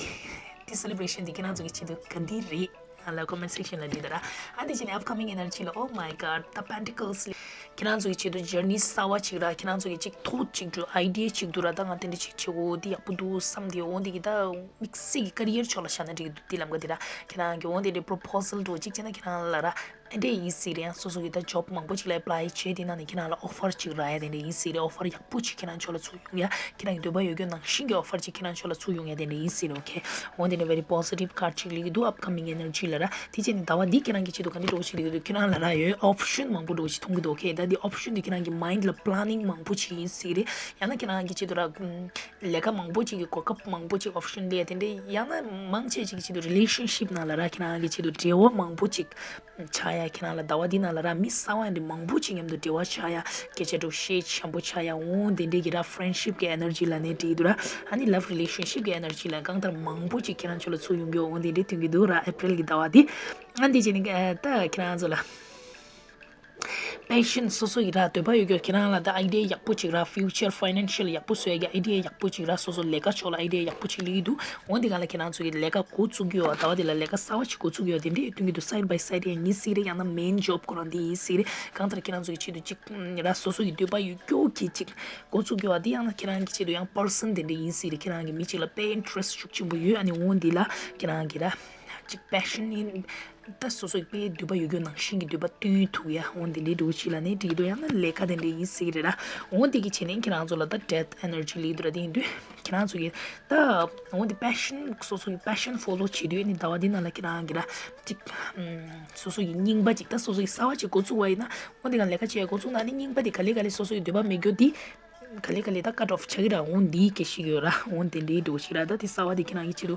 དེ་སེ་ལེ་བྷི་རེ་ཤན་དེ་ཁྱེད་རང་ཚོ་གི་ཆེད་དུ་ག་འདི་རེད། ང་ལ་ཀོ་མེན་ཊི་སེག་ཤན་ལ་འདི་ལྟར་ཨ་འདི་བྱས་ནས་ཨབ་ཀ་མིང་ཨེ་ནར་ཇི་ལ། Oh my God, the Pentacles. ཁྱེད་རང་ཚོ་གི་ཆེད་དུ་ཇར་ནི་གསར་བ་ཅིག་ར། ཁྱེད་རང་ཚོ་གི་ཅིག་ཐོཊ་ཅིག་འདུག་ཨའི་ཌི་ཡ་ཅིག་འདུག་ར། ད་ང་དེ་འདྲ་ཅིག་བྱེད་འོ་འདི་ཡག་པོ་འདུག་བསམ་དེ་འོ་འདི་གི་ད་དམིགས་བསལ་གྱི་ཀ་རི་ཡར་ཕྱོགས་ལ་བཞག་ན་འགྲིག་གི་འདུག་དེ་ལམ་ཀ་འདི་ར། ཁྱེད་རང་གི་འོ་འདི་འདྲའི་པོ་རོ་པོ་ཟལ་འདྲ་ཅིག་བྱས་ན་ཁྱེད་རང་ལ་ར་ཨེ་འདྲ་ཡིན་སྲིད་རེད། ཡང་སོ་སོ་གི་ད་ཇོབ་མང་པོ་ཅིག་ལ་ཨེ་པ་ལའི་བྱས་དེ་ནང་ནས་ཁྱེད་རང་ལ་ཨོ་ཕར་ཅིག་རག་ཡ་དེ་འདྲ་ཡིན་སྲིད་རེད། ཨོ་ཕར་ཡག་པོ་ཅིག་ཁྱེད་རང་ཕྱོགས་ལ་ཚུར་ཡོང་ཡ། ཁྱེད་རང་གི་འདོད་པ་ཡོད་རྒྱུ་ནང་བཞིན་གྱི་ཨོ་ཕར་ཅིག་ཁྱེད་རང་ཕྱོགས་ལ་ཚུར་ཡོང་ཡ་དེ་འདྲ་ཡིན་སྲིད་རེད། ཨོ་ཁེ། འོ་དེ་ནས་very positive card ཅིག་སླེབས་ཀྱི་འདུག་ཨབ་ཀ་མིང་ཨེ་ནར་ཇི་ལ་ར། དེ་བྱས་ནས་ཟླ་བ་འདི་ཁྱེད་རང་གི་ཆེད་དུ་ག་འདྲ་འགྲོ་ཞིག་སླེབས་ཀྱི་འདུག་ཁྱེད་རང་ལ་ར་ཡོད་ཨོབ་ཤན་མང་པོ་འགྲོ་ཞིག་མཐོང་གི་འདུག་ཨོ་ཁེ། ད་འདི་ཨོབ་ཤན་འདི་ཁྱེད་རང་གི་མའིན་ཌི་ལ་པི་ལེ་ནིང་མང་པོ་ཅིག་ཡིན་སྲིད་རེད། ཡང་ན་ཁྱེད་རང་གི་ཆེད་དུ་ར་ལས་ཀ་མང་པོ་ཅིག་གི་གོ་སྐབས་མང་པོ་ཅིག་ཨོབ་ཤན་སླེབས་ཡ་དེ་འདྲ། ཡང་ན་མང་ཆེ་ཅིག་གི་ཆེད་དུ་རི་ལེ་ཤན་ཤིབ་ནང་ལ་ར་ཁྱེད་རང་གི་ཆེད་དུ་འབྲེལ་བ་མང་པོ་ཅིག་ཆགས་ཡ། ཁྱེད་རང་ལ་ཟླ་བ་འདི་ནང་ལ་ར་མི་གསར་པ་འདི་མང་པོ་ཅིག་མཉམ་དུ་འབྲེལ་བ་ཆགས་ཡ། སྐད་ཆ་འགྲོ་བཤད་འཆམ་པོ་ཆགས་ཡ། འོ་དེ་འདྲའི་གི་ར་friendship གི་energy ལབ་ནའི་འགྲིག་འདུག་ར། ཨ་ནི་love relationship གི་energy ལ་གང་ལྟར་མང་པོ་ཅིག་ཁྱེད་རང་ཚོ་ལ་ཚུར་ཡོང་རྒྱུ་འོ་དེ་འདྲའི་ཐོན་གྱི་འདུག་ར། April གི་ཟླ་བ་འདི། ཨ་འདི་བྱས་ནས་ད་ཁྱེད་རང་ཚོ་ལ། Passion སོ་སོ་ཡི་ར་འདོད་པ་ཡོད་རྒྱུ། ཁྱེད་རང་ལ་ད་idea ཡག་པོ་ཅིག་ར། future financial ཡག་པོ་བཟོ་ཡ་གི་idea ཡག་པོ་ཅིག་ར། སོ་སོ་ལས་ཀ་ཕྱོགས་ལ་idea ཡག་པོ་ཅིག་སླེབས་ཀྱི་འདུག་འོ་འདི་ག་ལ་ཁྱེད་རང་ཚོ་གི་ལས་ཀ་འགོ་བཙུགས་རྒྱུ་བ། ཟླ་བ་འདི་ལ་ལས་ཀ་གསར་པ་ཅིག་འགོ་བཙུགས་རྒྱུ་བ་དེ་འདྲ་ཡོད་དུས་ཀྱི་འདུག side by side ཡང་ཡིན་སྲིད་རེད། ཡང་ན་main job ཁོ་རང་འདི་ཡིན་སྲིད་རེད། གང་ལྟར་ཁྱེད་རང་ཚོ་གི་ཆེད་དུ་ཅིག་ར་སོ་སོ་ཡི་འདོད་པ་ཡོད་རྒྱུ་གི་ཅིག་འགོ་བཙུགས་རྒྱུ་བ་འདི། ཡང་ན་ཁྱེད་རང་གི་ཆེད་དུ་ཡང་person དེ་འདྲ་ཡིན་སྲིད་རེད། ཁྱེད་རང་གི་མི་གཅིག་ལ་དཔེ་interest ཤུགས་ཆེན་པོ་ཡོད། ཨ་ནི་འོ་འདི་ལ་ཁྱེད་རང་གི་ར་ཅིག་passion ཡིན། ད་སོ་སོའི་དཔེ་འདོད་པ་ཡོད་རྒྱུ་ནང་བཞིན་གྱི་འདོད་པ་བསྟུན་ཐུབ་ཡ། འོ་འདི་འདྲའི་འགྲོ་ཅིག་ལ་ནི་འགྲིག་འདུག་ཡང་ན་ལས་ཀ་དེ་འདྲ་ཡིན་སྲིད་རེད་ར། འོ་འདི་གི་བྱས་ནས་ཁྱེད་རང་ཚོ་ལ་ད་death energy སླེབས་འདུག་ར། དེ་ཡིན་དུས་ཁྱེད་རང་ཚོ་གི་ད་འོ་འདི་passion སོ་སོ་གི་passion follow བྱེད་དུས་ནི་ཟླ་བ་འདི་ནང་ལ་ཁྱེད་རང་གི་ར་ཅིག་སོ་སོ་གི་རྙིང་པ་ཅིག་ད་སོ་སོ་གི་གསར་པ་ཅིག་འགོ་བཙུགས་པ་ཡིན་ན། འོ་འདི་ག་ལས་ཀ་བྱེད་འགོ་བཙུགས་ན་ནི་རྙིང་པ་དེ་ག་ལེ་ག་ལེ་སོ་སོ་གི་འདོད་པ་མེད་རྒྱུ་དེ། ག་ལེ་ག་ལེ་ད་cut off ཆགས་ཀྱི་ར། འོ་འདི་སྐད་ཤིག་ཡོད་ར། འོ་འདི་འདྲའི་འགྲོ་ཞིག་ར། ད་དེ་གསར་པ་དེ་ཁྱེད་རང་གི་ཆེད་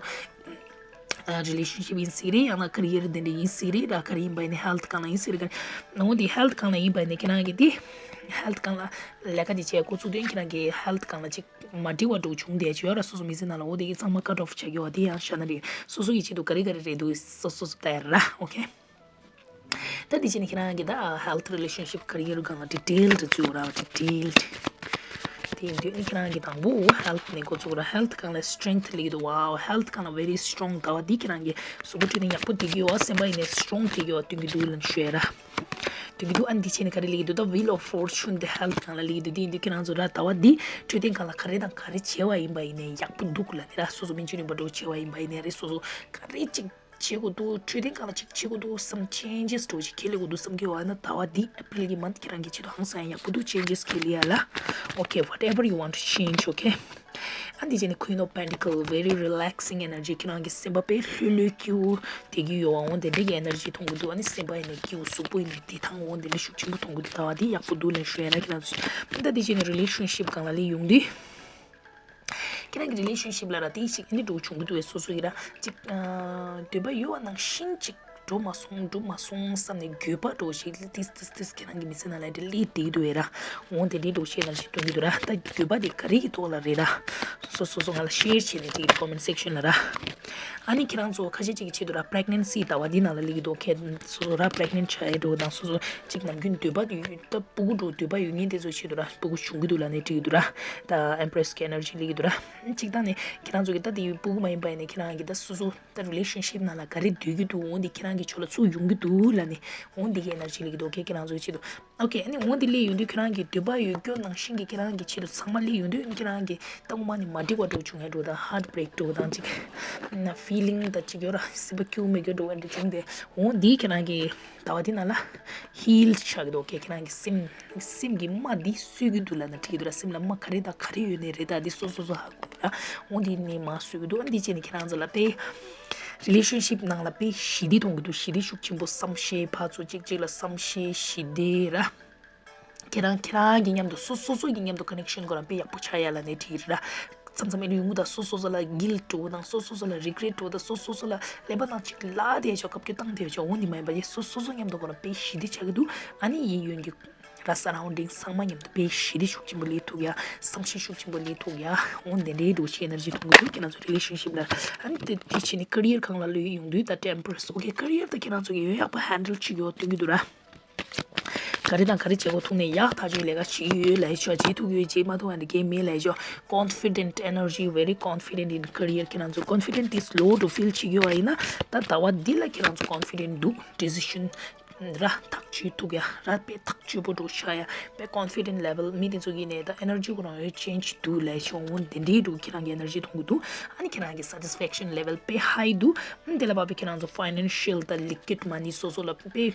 དུ་relationship ཡིན་སྲིད་རེད། ཡང་ན་career དེ་འདྲ་ཡིན་སྲིད་རེད་ར། ག་རེ་ཡིན་པ་ཡིན་ནའི་health སྒང་ལ་ཡིན་སྲིད་རེད། འོ་འདི་health སྒང་ལ་ཡིན་པ་ཡིན་ནའི་ཁྱེད་རང་གི་དེ་health སྒང་ལ་ལས་ཀ་དེ་བྱས་འགོ་བཙུགས་དུས་ཁྱེད་རང་གི་health སྒང་ལ་ཅིག་མ་འགྲིག་པ་འགྲོ་བྱུང་བསྡད་ཡོད་ར། སོ་སོ་མི་ཚེ་ནང་ལ་འོ་དེ་གི་ཚང་མ་cut off ཆགས་ཀྱི་ཡོད་པ་དེ་ཡང་ཤ་ན་རེད། སོ་སོ་ཡི་ཆེད་དུ་ག་རེ་ག་རེ་རེད་འདུག་སོ་སོ་སོ་ལྟ་ཡ་ར། okay ད་དེ་བྱས་ནས་ཁྱེད་རང་གི་ད་health relationship career སྒང་ལ་detail དུ་བརྩི་འོ་ར། detail དེ་ཡིན་དུས་ནི་ཁྱེད་རང་གི་དང་པོ་health ནས་འགོ་བཙུགས་ར། health སྒང་ལ་strength སླེབས་འདུག wow health སྒང་ལ་very strong ཟླ་བ་འདི་ཁྱེད་རང་གི་གཟུགས་པོ་འཕྲོད་བསྟེན་ཡག་པོ་བསྡད་ཀྱི་ཡོད། སེམས་པ་ཡིན་ནའི་strong བསྡད་ཀྱི་ཡོད་སྟོན་གྱི་འདུག་ལབ་ནས་ཞུ་ཡ་ར། སྟོན་གྱི་འདུག་ཨ་ནི་དེ་བྱས་ནས་ག་རེ་སླེབས་ཀྱི་འདུག་ད་wheel of fortune དེ་health སྒང་ལ་སླེབས་ཀྱི་འདུག་དེ་ཡིན་དུས་ཁྱེད་རང་ཚོ་ར་ཟླ་བ་འདི་འཕྲོད་བསྟེན་སྒང་ལ་ག་རེ་དང་ག་རེ་བྱས་པ་ཡིན་པ་ཡིན་ནའི་ཡག་པོ་འདུག་ལབ་ནས་ར། སོ་སོ་སྨན་བཅོས་རིམ་པ་འགྲོ་བྱས་པ་ཡིན་པ་ཡིན་ནའི་རེད། སོ་སོ་ག་རེ་ཅིག་བྱེད་དགོས་འདུག་འཕྲོད་བསྟེན་སྒང་ལ་ཅིག་བྱེད་དགོས་འདུག some changes འགྲོ་ཅིག་ཁྱེར་སླེབས་དགོས་འདུག་བསམ་གྱི་ཡོད་ན། ཟླ་བ་འདི་April གི་month ཁྱེད་རང་གི་ཆེད་དུ་ཧང་སང་ཡག་པོ་འདུག changes ཁྱེར་སླེབས་ཡ་ལ། okay whatever you want to change okay ཨ་འདི་བྱས་ནས་Queen of Pentacle very relaxing energy ཁྱེད་རང་གི་སེམས་པ་དཔེ་ལྷོད་ལྷོད་སྐྱིད་པོ་བསྡད་ཀྱི་ཡོད་པ། འོ་དེ་འདྲ་གི་energy མཐོང་གི་འདུག་ཨ་ནི་སེམས་པ་ཡིན་ནའི་སྐྱིད་པོ། གཟུགས་པོ་ཡིན་ནའི་བདེ་ཐང་། འོ་དེ་འདྲ་ཤུགས་ཆེན་པོ་མཐོང་གི་འདུག་ཟླ་བ་འདི་ཡག་པོ་འདུག་ལབ་ནས་ཞུ་ཡ་ན་ཁྱེད་རང་ཚོ། ད་འདི་བྱས་ནས་relationship སྒང་ལ་སླེབས་ཡོང་དུས། ཁྱེད་རང་གི་relationship ལ་ར་དེ་ཞིག་ཨ་ནི་འགྲོ་བྱུང་གི་འདུག་བས། སོ་སོ་ཡི་ར་ཅིག་འདོད་པ་ཡོད་པ་ནང་བཞིན་ཅིག་འགྲོ་མ་སོང་འགྲོ་མ་སོང་བསམ་ནས་འགྱོད་པ་འགྲོ་ཞིག་ཏིས་ཏིས་ཏིས་ཁྱེད་རང་གི་མི་ཚེ་ནང་ལ་འདི་སླེབས་བསྡད་འདུག་བས་ར། འོ་དེ་འདྲའི་འགྲོ་ཤེས་ནང་བཞིན་སྟོན་གྱི་འདུག་ར། ད་འགྱོད་པ་དེ་ག་རེ་གི་ཐོག་ལ་རེད་ར། སོ་སོ་སོ་ང་ལ་share བྱས་ནས་དེ་གི་comment section ལ་ར། ཨ་ནི་ཁྱེད་རང་ཚོ་ཁ་ཤས་ཅིག་གི་ཆེད་དུ་ར་pregnancy ཟླ་བ་འདི་ནང་ལ་སླེབས་ཀྱི་འདུག་ཁྱེད་སོ་སོ་ར་pregnant ཆགས་ཡས་འགྲོ་དང་སོ་སོ་ཅིག་ནམ་རྒྱུན་འདོད་པ་ཡོད་ད་སྤུ་གུ་འགྲོ་འདོད་པ་ཡོད་མཁན་དེ་ཚོ་ཆེད་དུ་ར་སྤུ་གུ་བྱུང་གི་འདུག་ལབ་ནས་བྲིས་ཀྱི་འདུག་ར། ད་Empress གི་energy སླེབས་ཀྱི་འདུག་ར། གཅིག་ད་ནི་ཁྱེད་རང་ཚོ་གི་ད་དེ་སྤུ་གུ་མ་ཡིན་པ་ཡིན་ནའི་ཁྱེད་རང་གི་ད་སོ་སོ་ད་relationship ནང་ལ་ག་རེ་འདོད་ཀྱི་འདུག་འོ་འདི་ཁྱེད་རང་གི་ཕྱོགས་ལ་ཚུར་ཡོང་གི་འདུག་ལབ་ནས་འོ་འདི་གི་energy སླེབས་ཀྱི་འདུག་ཁྱེད་ཁྱེད་རང་ཚོ་གི་ཆེད་དུ། okay ཨ་ནི་འོ་འདི་སླེབས་ཡོང་དུས་ཁྱེད་རང་གི་འདོད་པ་ཡོད་རྒྱུ་ནང་བཞིན་གྱི་ཁྱེད་རང་གི་ཆེད་དུ་ཚང་མ་སླེབས་ཡོང་དུས་ཁྱེད་རང་གི་ད་ངོ་མ་ནི་མ་འགྲིག་པ་འགྲོ་བྱུང་ཡ་འགྲོ་དང་heartbreak འགྲོ་དང་ཅིག་ན་feeling ད་ཅིག་ཡོད་ར་སེམས་པ་སྐྱིད་པོ་མེད་རྒྱུ་འགྲོ་བ་འདི་བྱུང་སྟེ་འོ་འདི་ཁྱེད་རང་གི་ཟླ་བ་འདི་ནང་ལ་heal ཆགས་ཀྱི་འདུག okay ཁྱེད་རང་གི་སེམས་སེམས་ཀྱི་རྨ་འདི་གསོ་གི་འདུག་ལབ་ན་འགྲིག་གི་འདུག་ར། སེམས་ལ་རྨ་ག་རེ་དང་ག་རེ་ཡོད་ནའི་རེད་ད་འདི་སོ་སོ་སོ་ཧ་གོ་འོ་འདི་ནི་མ་བཟོས་ཀྱི་འདུག་ཨ་འདི་བྱས་ནས་ཁྱེད་རང་ཚོ་ལ་དཔེ་relationship ནང་ལ་དཔེ་ཞི་བདེ་གཏོང་གི་འདུག་ཞི་བདེ་ཤུགས་ཆེན་པོ། བསམ་ཤེས་ཕར་ཚུར་གཅིག་གཅིག་ལ་བསམ་ཤེས་ཞི་བདེ་ར། ཁྱེད་རང་ཁྱེད་རང་གི་མཉམ་དུ་སོ་སོ་སོ་གི་མཉམ་དུ་connection ཁོ་རང་དཔེ་ཡག་པོ་ཆགས་ཡ་ལ་ནས་བྲིས་ར། མཚམས་མཚམས་ཨེ་ཡོང་གི་ད་སོ་སོ་སོ་ལ་guilt འགྲོ་དང་སོ་སོ་སོ་ལ་regret འགྲོ་དང་སོ་སོ་སོ་ལ་ཀླད་པ་ནང་གཅིག་ལ་དེ་ཆོག་བཀའ་བཀྱོན་བཏང་དེ་ཆོག་འོ་ནི་མ་ཡིན་པ་ཡེ་སོ་སོ་སོ་མཉམ་དུ་ཁོ་རང་དཔེ་ཞི་བདེ་ཆགས་ཀྱི་འདུག་ཨ་ནི་ཡིན་ཡོན་གྱི། ར་surrounding ཚང་མ་མཉམ་དུ་དཔེ་ཞི་བདེ་ཤུགས་ཆེན་པོ་སླེབས་ཐུབ་ཡ། བསམ་ཤེས་ཤུགས་ཆེན་པོ་སླེབས་ཐུབ་ཡ། འོ་འདི་འདྲའི་འདུག་ཤེས་energy ཐོང་གི་འདུག་ཁྱེད་རང་ཚོ་relationship ལ། ཨ་ནི་དེ་དེ་བྱས་ནས་career སྒང་ལ་ལོས་ཡོང་དུས་ད་Empress okay career ད་ཁྱེད་རང་ཚོ་གི་ཡོད་ཡག་པོ་handle བྱེད་ཀྱི་ཡོད་སྟོན་གྱི་འདུག་ར། ག་རེ་དང་ག་རེ་བྱེད་དགོས་ཐུག་ནས་ཡག་ཐག་ཆོད་ལས་ཀ་བྱེད་ཡོད་ལས་ཆོག་བྱེད་ཐུབ་ཡོད་བྱེད་མ་ཐུབ་ཡ་འདི་གའི་མེད་ལས་ཆོག confident energy very confident in career ཁྱེད་རང་ཚོ་confident is low འགྲོ་feel བྱེད་ཀྱི་ཡོད་པ་ཡིན་ན་ད་ཟླ་བ་འདི་ལ་ཁྱེད་རང་ཚོ་confident འདུག decision ར་ཐག་ཆོད་ཐུག་ཡ་ར་དཔེ་ཐག་ཆོད་པོ་འགྲོ་ཤ་ཡ་དཔེ་confident level མི་དེ་ཚོ་གི་ནས་ད་energy ཁོ་རང་ཡོད་change འདུག་ལས་ཆོག་འོ་འདི་འདྲའི་འདུག་ཁྱེད་རང་གི་energy ཐོང་གི་འདུག་ཨ་ནི་ཁྱེད་རང་གི་satisfaction level དཔེ་high འདུག་ཨ་ནི་དེ་ལ་བབ་པའི་ཁྱེད་རང་ཚོ་financial ད་liquid money སོ་སོ་ལ་དཔེ་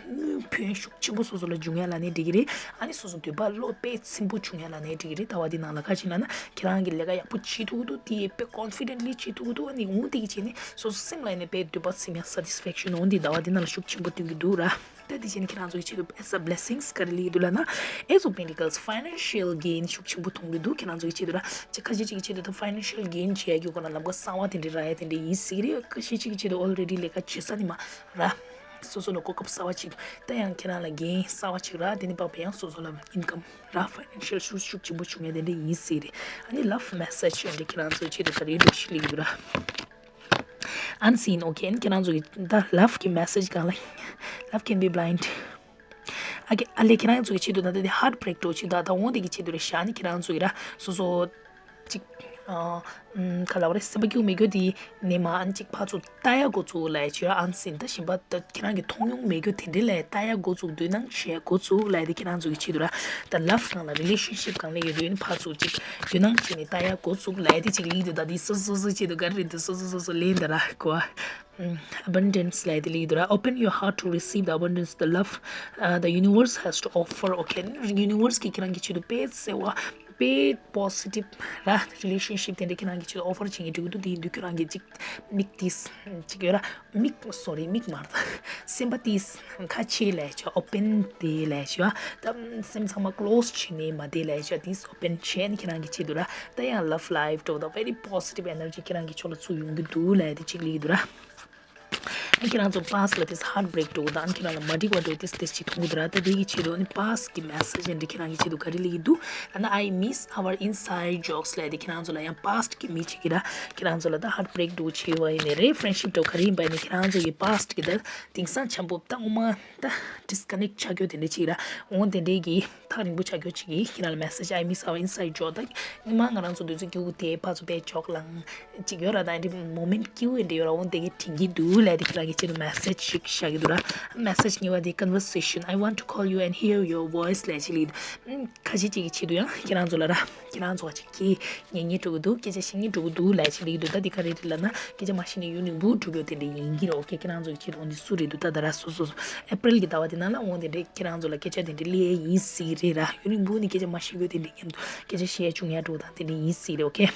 ཕན་ཤུགས་ཆེན་པོ་སོ་སོ་ལ་འབྱུང་ཡ་ལ་ནས་འགྲིག་གི་རེད། ཨ་ནི་སོ་སོ་འདོད་པ་བློ་དཔེ་ཚིམ་པོ་བྱུང་ཡ་ལ་ནས་འགྲིག་གི་རེད། ཟླ་བ་འདི་ནང་ལ་ཁ་ཅིག་ན་ན་ཁྱེད་རང་གི་ལས་ཀ་ཡག་པོ་བྱེད་ཐུབ་ཀྱི་འདུག་དེ་དཔེ་confidently བྱེད་ཐུབ་ཀྱི་འདུག་ཨ་ནི་འོ་དེ་གི་བྱས་ནས་སོ་སོ་སེམས་ལ་ནས་དཔེ་འདོད་པ་ཚིམ་ཡ་satisfaction འོ་འདི་ཟླ་བ་འདི་ནང་ལ་ཤུགས་ཆེན་པོ་སྟོན་གྱི་འདུག་ར། ད་དེ་བྱས་ནས་ཁྱེད་རང་ཚོ་གི་ཆེད་དུ་as a blessings ག་རེ་ལི་འདུག་ལ་ན། Ace of Pentacles financial gain ཤུགས་ཆེན་པོ་མཐོང་གི་འདུག་ཁྱེད་རང་ཚོ་གི་ཆེད་དུ་ར། ཅིག་ཁ་ཤས་ཅིག་གི་ཆེད་དུ་ད་financial gain བྱེད་ཡ་གི་སྐོར་ལ་ལམ་ཁ་གསར་བ་དེ་འདྲའི་རག་ཡ་དེ་འདྲའི་ཡིན་སྲིད་རེད། ཁ་ཤས་ཅིག་གི་ཆེད་དུ་already ལས་ཀ་བྱེད་ས་ནི་མ་ར། སོ་སོ་ལ་གོ་སྐབས་གསར་བ་ཅིག་ད་ཡང་ཁྱེད་རང་ལ་འགན་གསར་བ་ཅིག་རག་དེ་ནི་དཔག་པའི་ཡང་སོ་སོ་ལ་ཨིན་ཀམ་རག་ཕའི་ནན་ཤལ་ཤུགས་ཤུགས་ཆེན་པོ་བྱུང་ཡ་དེ་འདྲ་ཡིན་སྲིད་རེད། ཨ་ནི་ལབ་མེ་སེ་ཇི་འདི་ཁྱེད་རང་ཚོ་ཆེད་དུ་ག་རེ་འདུག་ཞིག་ལེགས་འདུག་ར། Unseen, okay. ཁྱེད་རང་ཚོ་གི་ད་love གི་message གང་ལ། Love can be blind. ཨ་ཀེ་ཨ་ལེ་ཁྱེད་རང་ཚོ་གི་ཆེད་དུ་ད་ལྟ་དེ་heartbreak འགྲོ་ཆེད་ད་ད་འོང་དེ་གི་ཆེད་དུ་རེ་ཤ་ནི་ཁྱེད་རང་ཚོ་གི་ར་སོ་སོ་ཅིག་ཨ་ཨམ་ག་ལབ་རེད། སེམས་པ་སྐྱིད་མེད་རྒྱུ་དེ་ནས་མ་ཨན་ཅིག་ཕར་ཚུར་ལྟ་ཡ་འགོ་ཚུགས་ལ་ཡ་ཆེ་ཡ། Unseen ད་གཞན་པ་ད་ཁྱེད་རང་གི་མཐོང་མྱོང་མེད་རྒྱུ་དེ་འདྲ་ལ་ཡ་ལྟ་ཡ་འགོ་ཚུགས། འདོད་སྣང་བྱེད་ཡ་འགོ་ཚུགས་ལ་ཡ་དེ་ཁྱེད་རང་ཚོ་གི་ཆེད་དུ་ར་ད་love གང་ལ་relationship གང་ལ་ཡོད་དུས་ཕར་ཚུར་ཅིག་འདོད་སྣང་བྱས་ནས་ལྟ་ཡ་འགོ་ཚུགས་ལ་ཡ་དེ་ཅིག་ལིག་དུ་ད་དེ་སོ་སོ་སོ་སོ་ཆེད་དུ་ག་རེ་རེད་འདུག་སོ་སོ་སོ་སོ་ལེན་ད་ར་གོ། ཨམ། Abundance ལབ་ཡ་དེ་ལེགས་འདུག་ར། Open your heart to receive the abundance the love, uh, the universe has to offer. Okay, universe གིས་ཁྱེད་རང་གི་ཆེད་དུ་དཔེ་བརྩེ་བ་དཔེ་positive ར་relationship དེ་འདྲ་ཁྱེད་རང་གི་ཆེད་དུ་offer བྱེད་མཁན་འགྲིག་གི་འདུག་དེ་ཡིན་དུས་ཁྱེད་རང་གི་ཅིག་མིག་ཏིས་ཅིག་ཡོད་ར། མིག་sorry མིག་མ་རེད་ད། སེམས་པ་ཏིས་ཁ་ཕྱེ་ལབ་ཡ་ཆོག open དེ་ལབ་ཡ་ཆོག་ད་སེམས་ཚང་མ་close བྱས་ནས་མ་བསྡད་ལབ་ཡ་ཆོག་ཏིས་open བྱས་ནས་ཁྱེད་རང་གི་ཆེད་དུ་ར། ད་ཡང་love life འགྲོ་ད་very positive energy ཁྱེད་རང་གི་ཕྱོགས་ལ་ཚུར་ཡོང་གི་འདུག་ལབ་ཡ་དེ་གཅིག་ལེགས་འདུག་ར། ཨ་ཁྱེད་རང་ཚོ་past ལ་དེ་heartbreak འགྲོ་གི་དང་ཁྱེད་རང་ལ་མ་འགྲིག་པ་འགྲོ་དེ་དེ་གཅིག་མཐོང་གི་འདུག་ར། ད་དེ་གི་ཆེད་དུ་ནི་past གི་message འདི་ཁྱེད་རང་གི་ཆེད་དུ་ག་རེ་ལེགས་འདུག་ཨ་ན་I miss our inside jokes ལབ་དེ་ཁྱེད་རང་ཚོ་ལ་ཡང་past གི་མི་གཅིག་གི་ར་ཁྱེད་རང་ཚོ་ལ་ད་heartbreak འགྲོ་ཆེ་བ་ཡིན་ནི་རེད། friendship འགྲོ་ག་རེ་ཡིན་པ་ཡིན་ནི་ཁྱེད་རང་ཚོ་གི་past གི་ད་དེང་སང་འཆམ་པོ་ད་ངོ་མ་ད་disconnect ཆགས་རྒྱུ་དེ་འདྲ་གཅིག་ར། འོང་དེ་འདྲའི་གི་ཐག་རིང་པོ་ཆགས་རྒྱུ་ཅིག་གིས་ཁྱེད་རང་ལ་message I miss our inside joke ད་ཉི་མ་ང་རང་ཚོ་དུས་ཚོད་རྒྱུག་དེ་ཕར་ཚུར་པའི་ཇོག་ལང་ཅིག་ཡོད་ར། ད་འདི་moment སྐྱིད་པོ་འདྲ་ཡོད་ར། འོང་དེ་གི་དྲན་གྱི་འདུག་ལབ་དེ་ཁྱེད་རང་གི་ཆེད་དུ་message ཞིག་བཞག་གི་འདུག་ར། message གཉིས་པ་དེ་conversation I want to call you and hear your voice ལབ་ཅིག་ལེགས་འདུག་ཁ་ཤས་ཅིག་གི་ཆེད་དུ་ཡང་ཁྱེད་རང་ཚོ་ལ་ར་ཁྱེད་རང་ཚོ་བ་ཅིག་གིས་ཉན་ཉན་འགྲོ་གི་འདུག་སྐད་ཆ་བཤད་ཉན་འགྲོ་གི་འདུག་ལབ་ཅིག་ལེགས་འདུག་ད་འདི་ག་རེ་རེད་ལབ་ན་སྐད་ཆ་མ་བཤད་ནས་ཡུན་རིང་པོ་འགྲོ་གི་ཡོད་དེ་འདྲ་ཡིན་གྱི་རེད། ཨོ་ཁེ་ཁྱེད་རང་ཚོ་གི་ཆེད་དུ་འོང་དེ་སུ་རེད་འདུག་ད་ད་ར་སོ་སོ་སོ་April གི་ཟླ་བ་དེ་ནང་ལ་འོང་དེ་འདྲ་ཁྱེད་རང་ཚོ་ལ་སྐད་ཆ་དེ་འདྲ་ལས་ཡིན་སྲིད་རེད་ར། ཡུན་རིང་པོ་ནས་སྐད་ཆ་མ་བཤད་གི་ཡོད་དེ་འདྲ་མཉམ་དུ་སྐད་ཆ་བཤད་བྱུང་ཡ་འགྲོ་དང་དེ་འདྲ་ཡིན་སྲིད་རེད། ཨོ་ཁེ།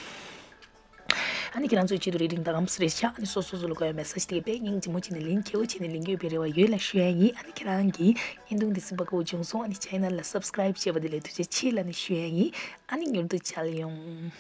ཨ་ནི་ཁྱེད་རང་ཚོའི་ཆེད་དུ་རེ་རིང་ད་གམ་སི་རེད་ཤག་ཨ་ནི་སོ་སོ་སོ་ལ་དགོས་ཡ་message དེ་དཔེ་སྙིང་རྗེ་མོ་བྱས་ནས་ལན་ཁེ་བོ་བྱས་ནས་ལེན་གྱི་ཡོད་པའི་རེ་བ་ཡོད་ལ་ཞུ་ཡ་ཡིན། ཨ་ནི་ཁྱེད་རང་གིས་བརྙན་ཐུང་འདི་སིམ་པ་དགའ་བོ་བྱུང་སོང་། ཨ་ནི་channel ལ་subscribe བྱས་པ་དེ་ལ་ཐུགས་རྗེ་ཆེ་ལབ་ནས་ཞུ་ཡ་ཡིན། ཨ་ནི་མྱུར་དུ་མཇལ་ཡོང་།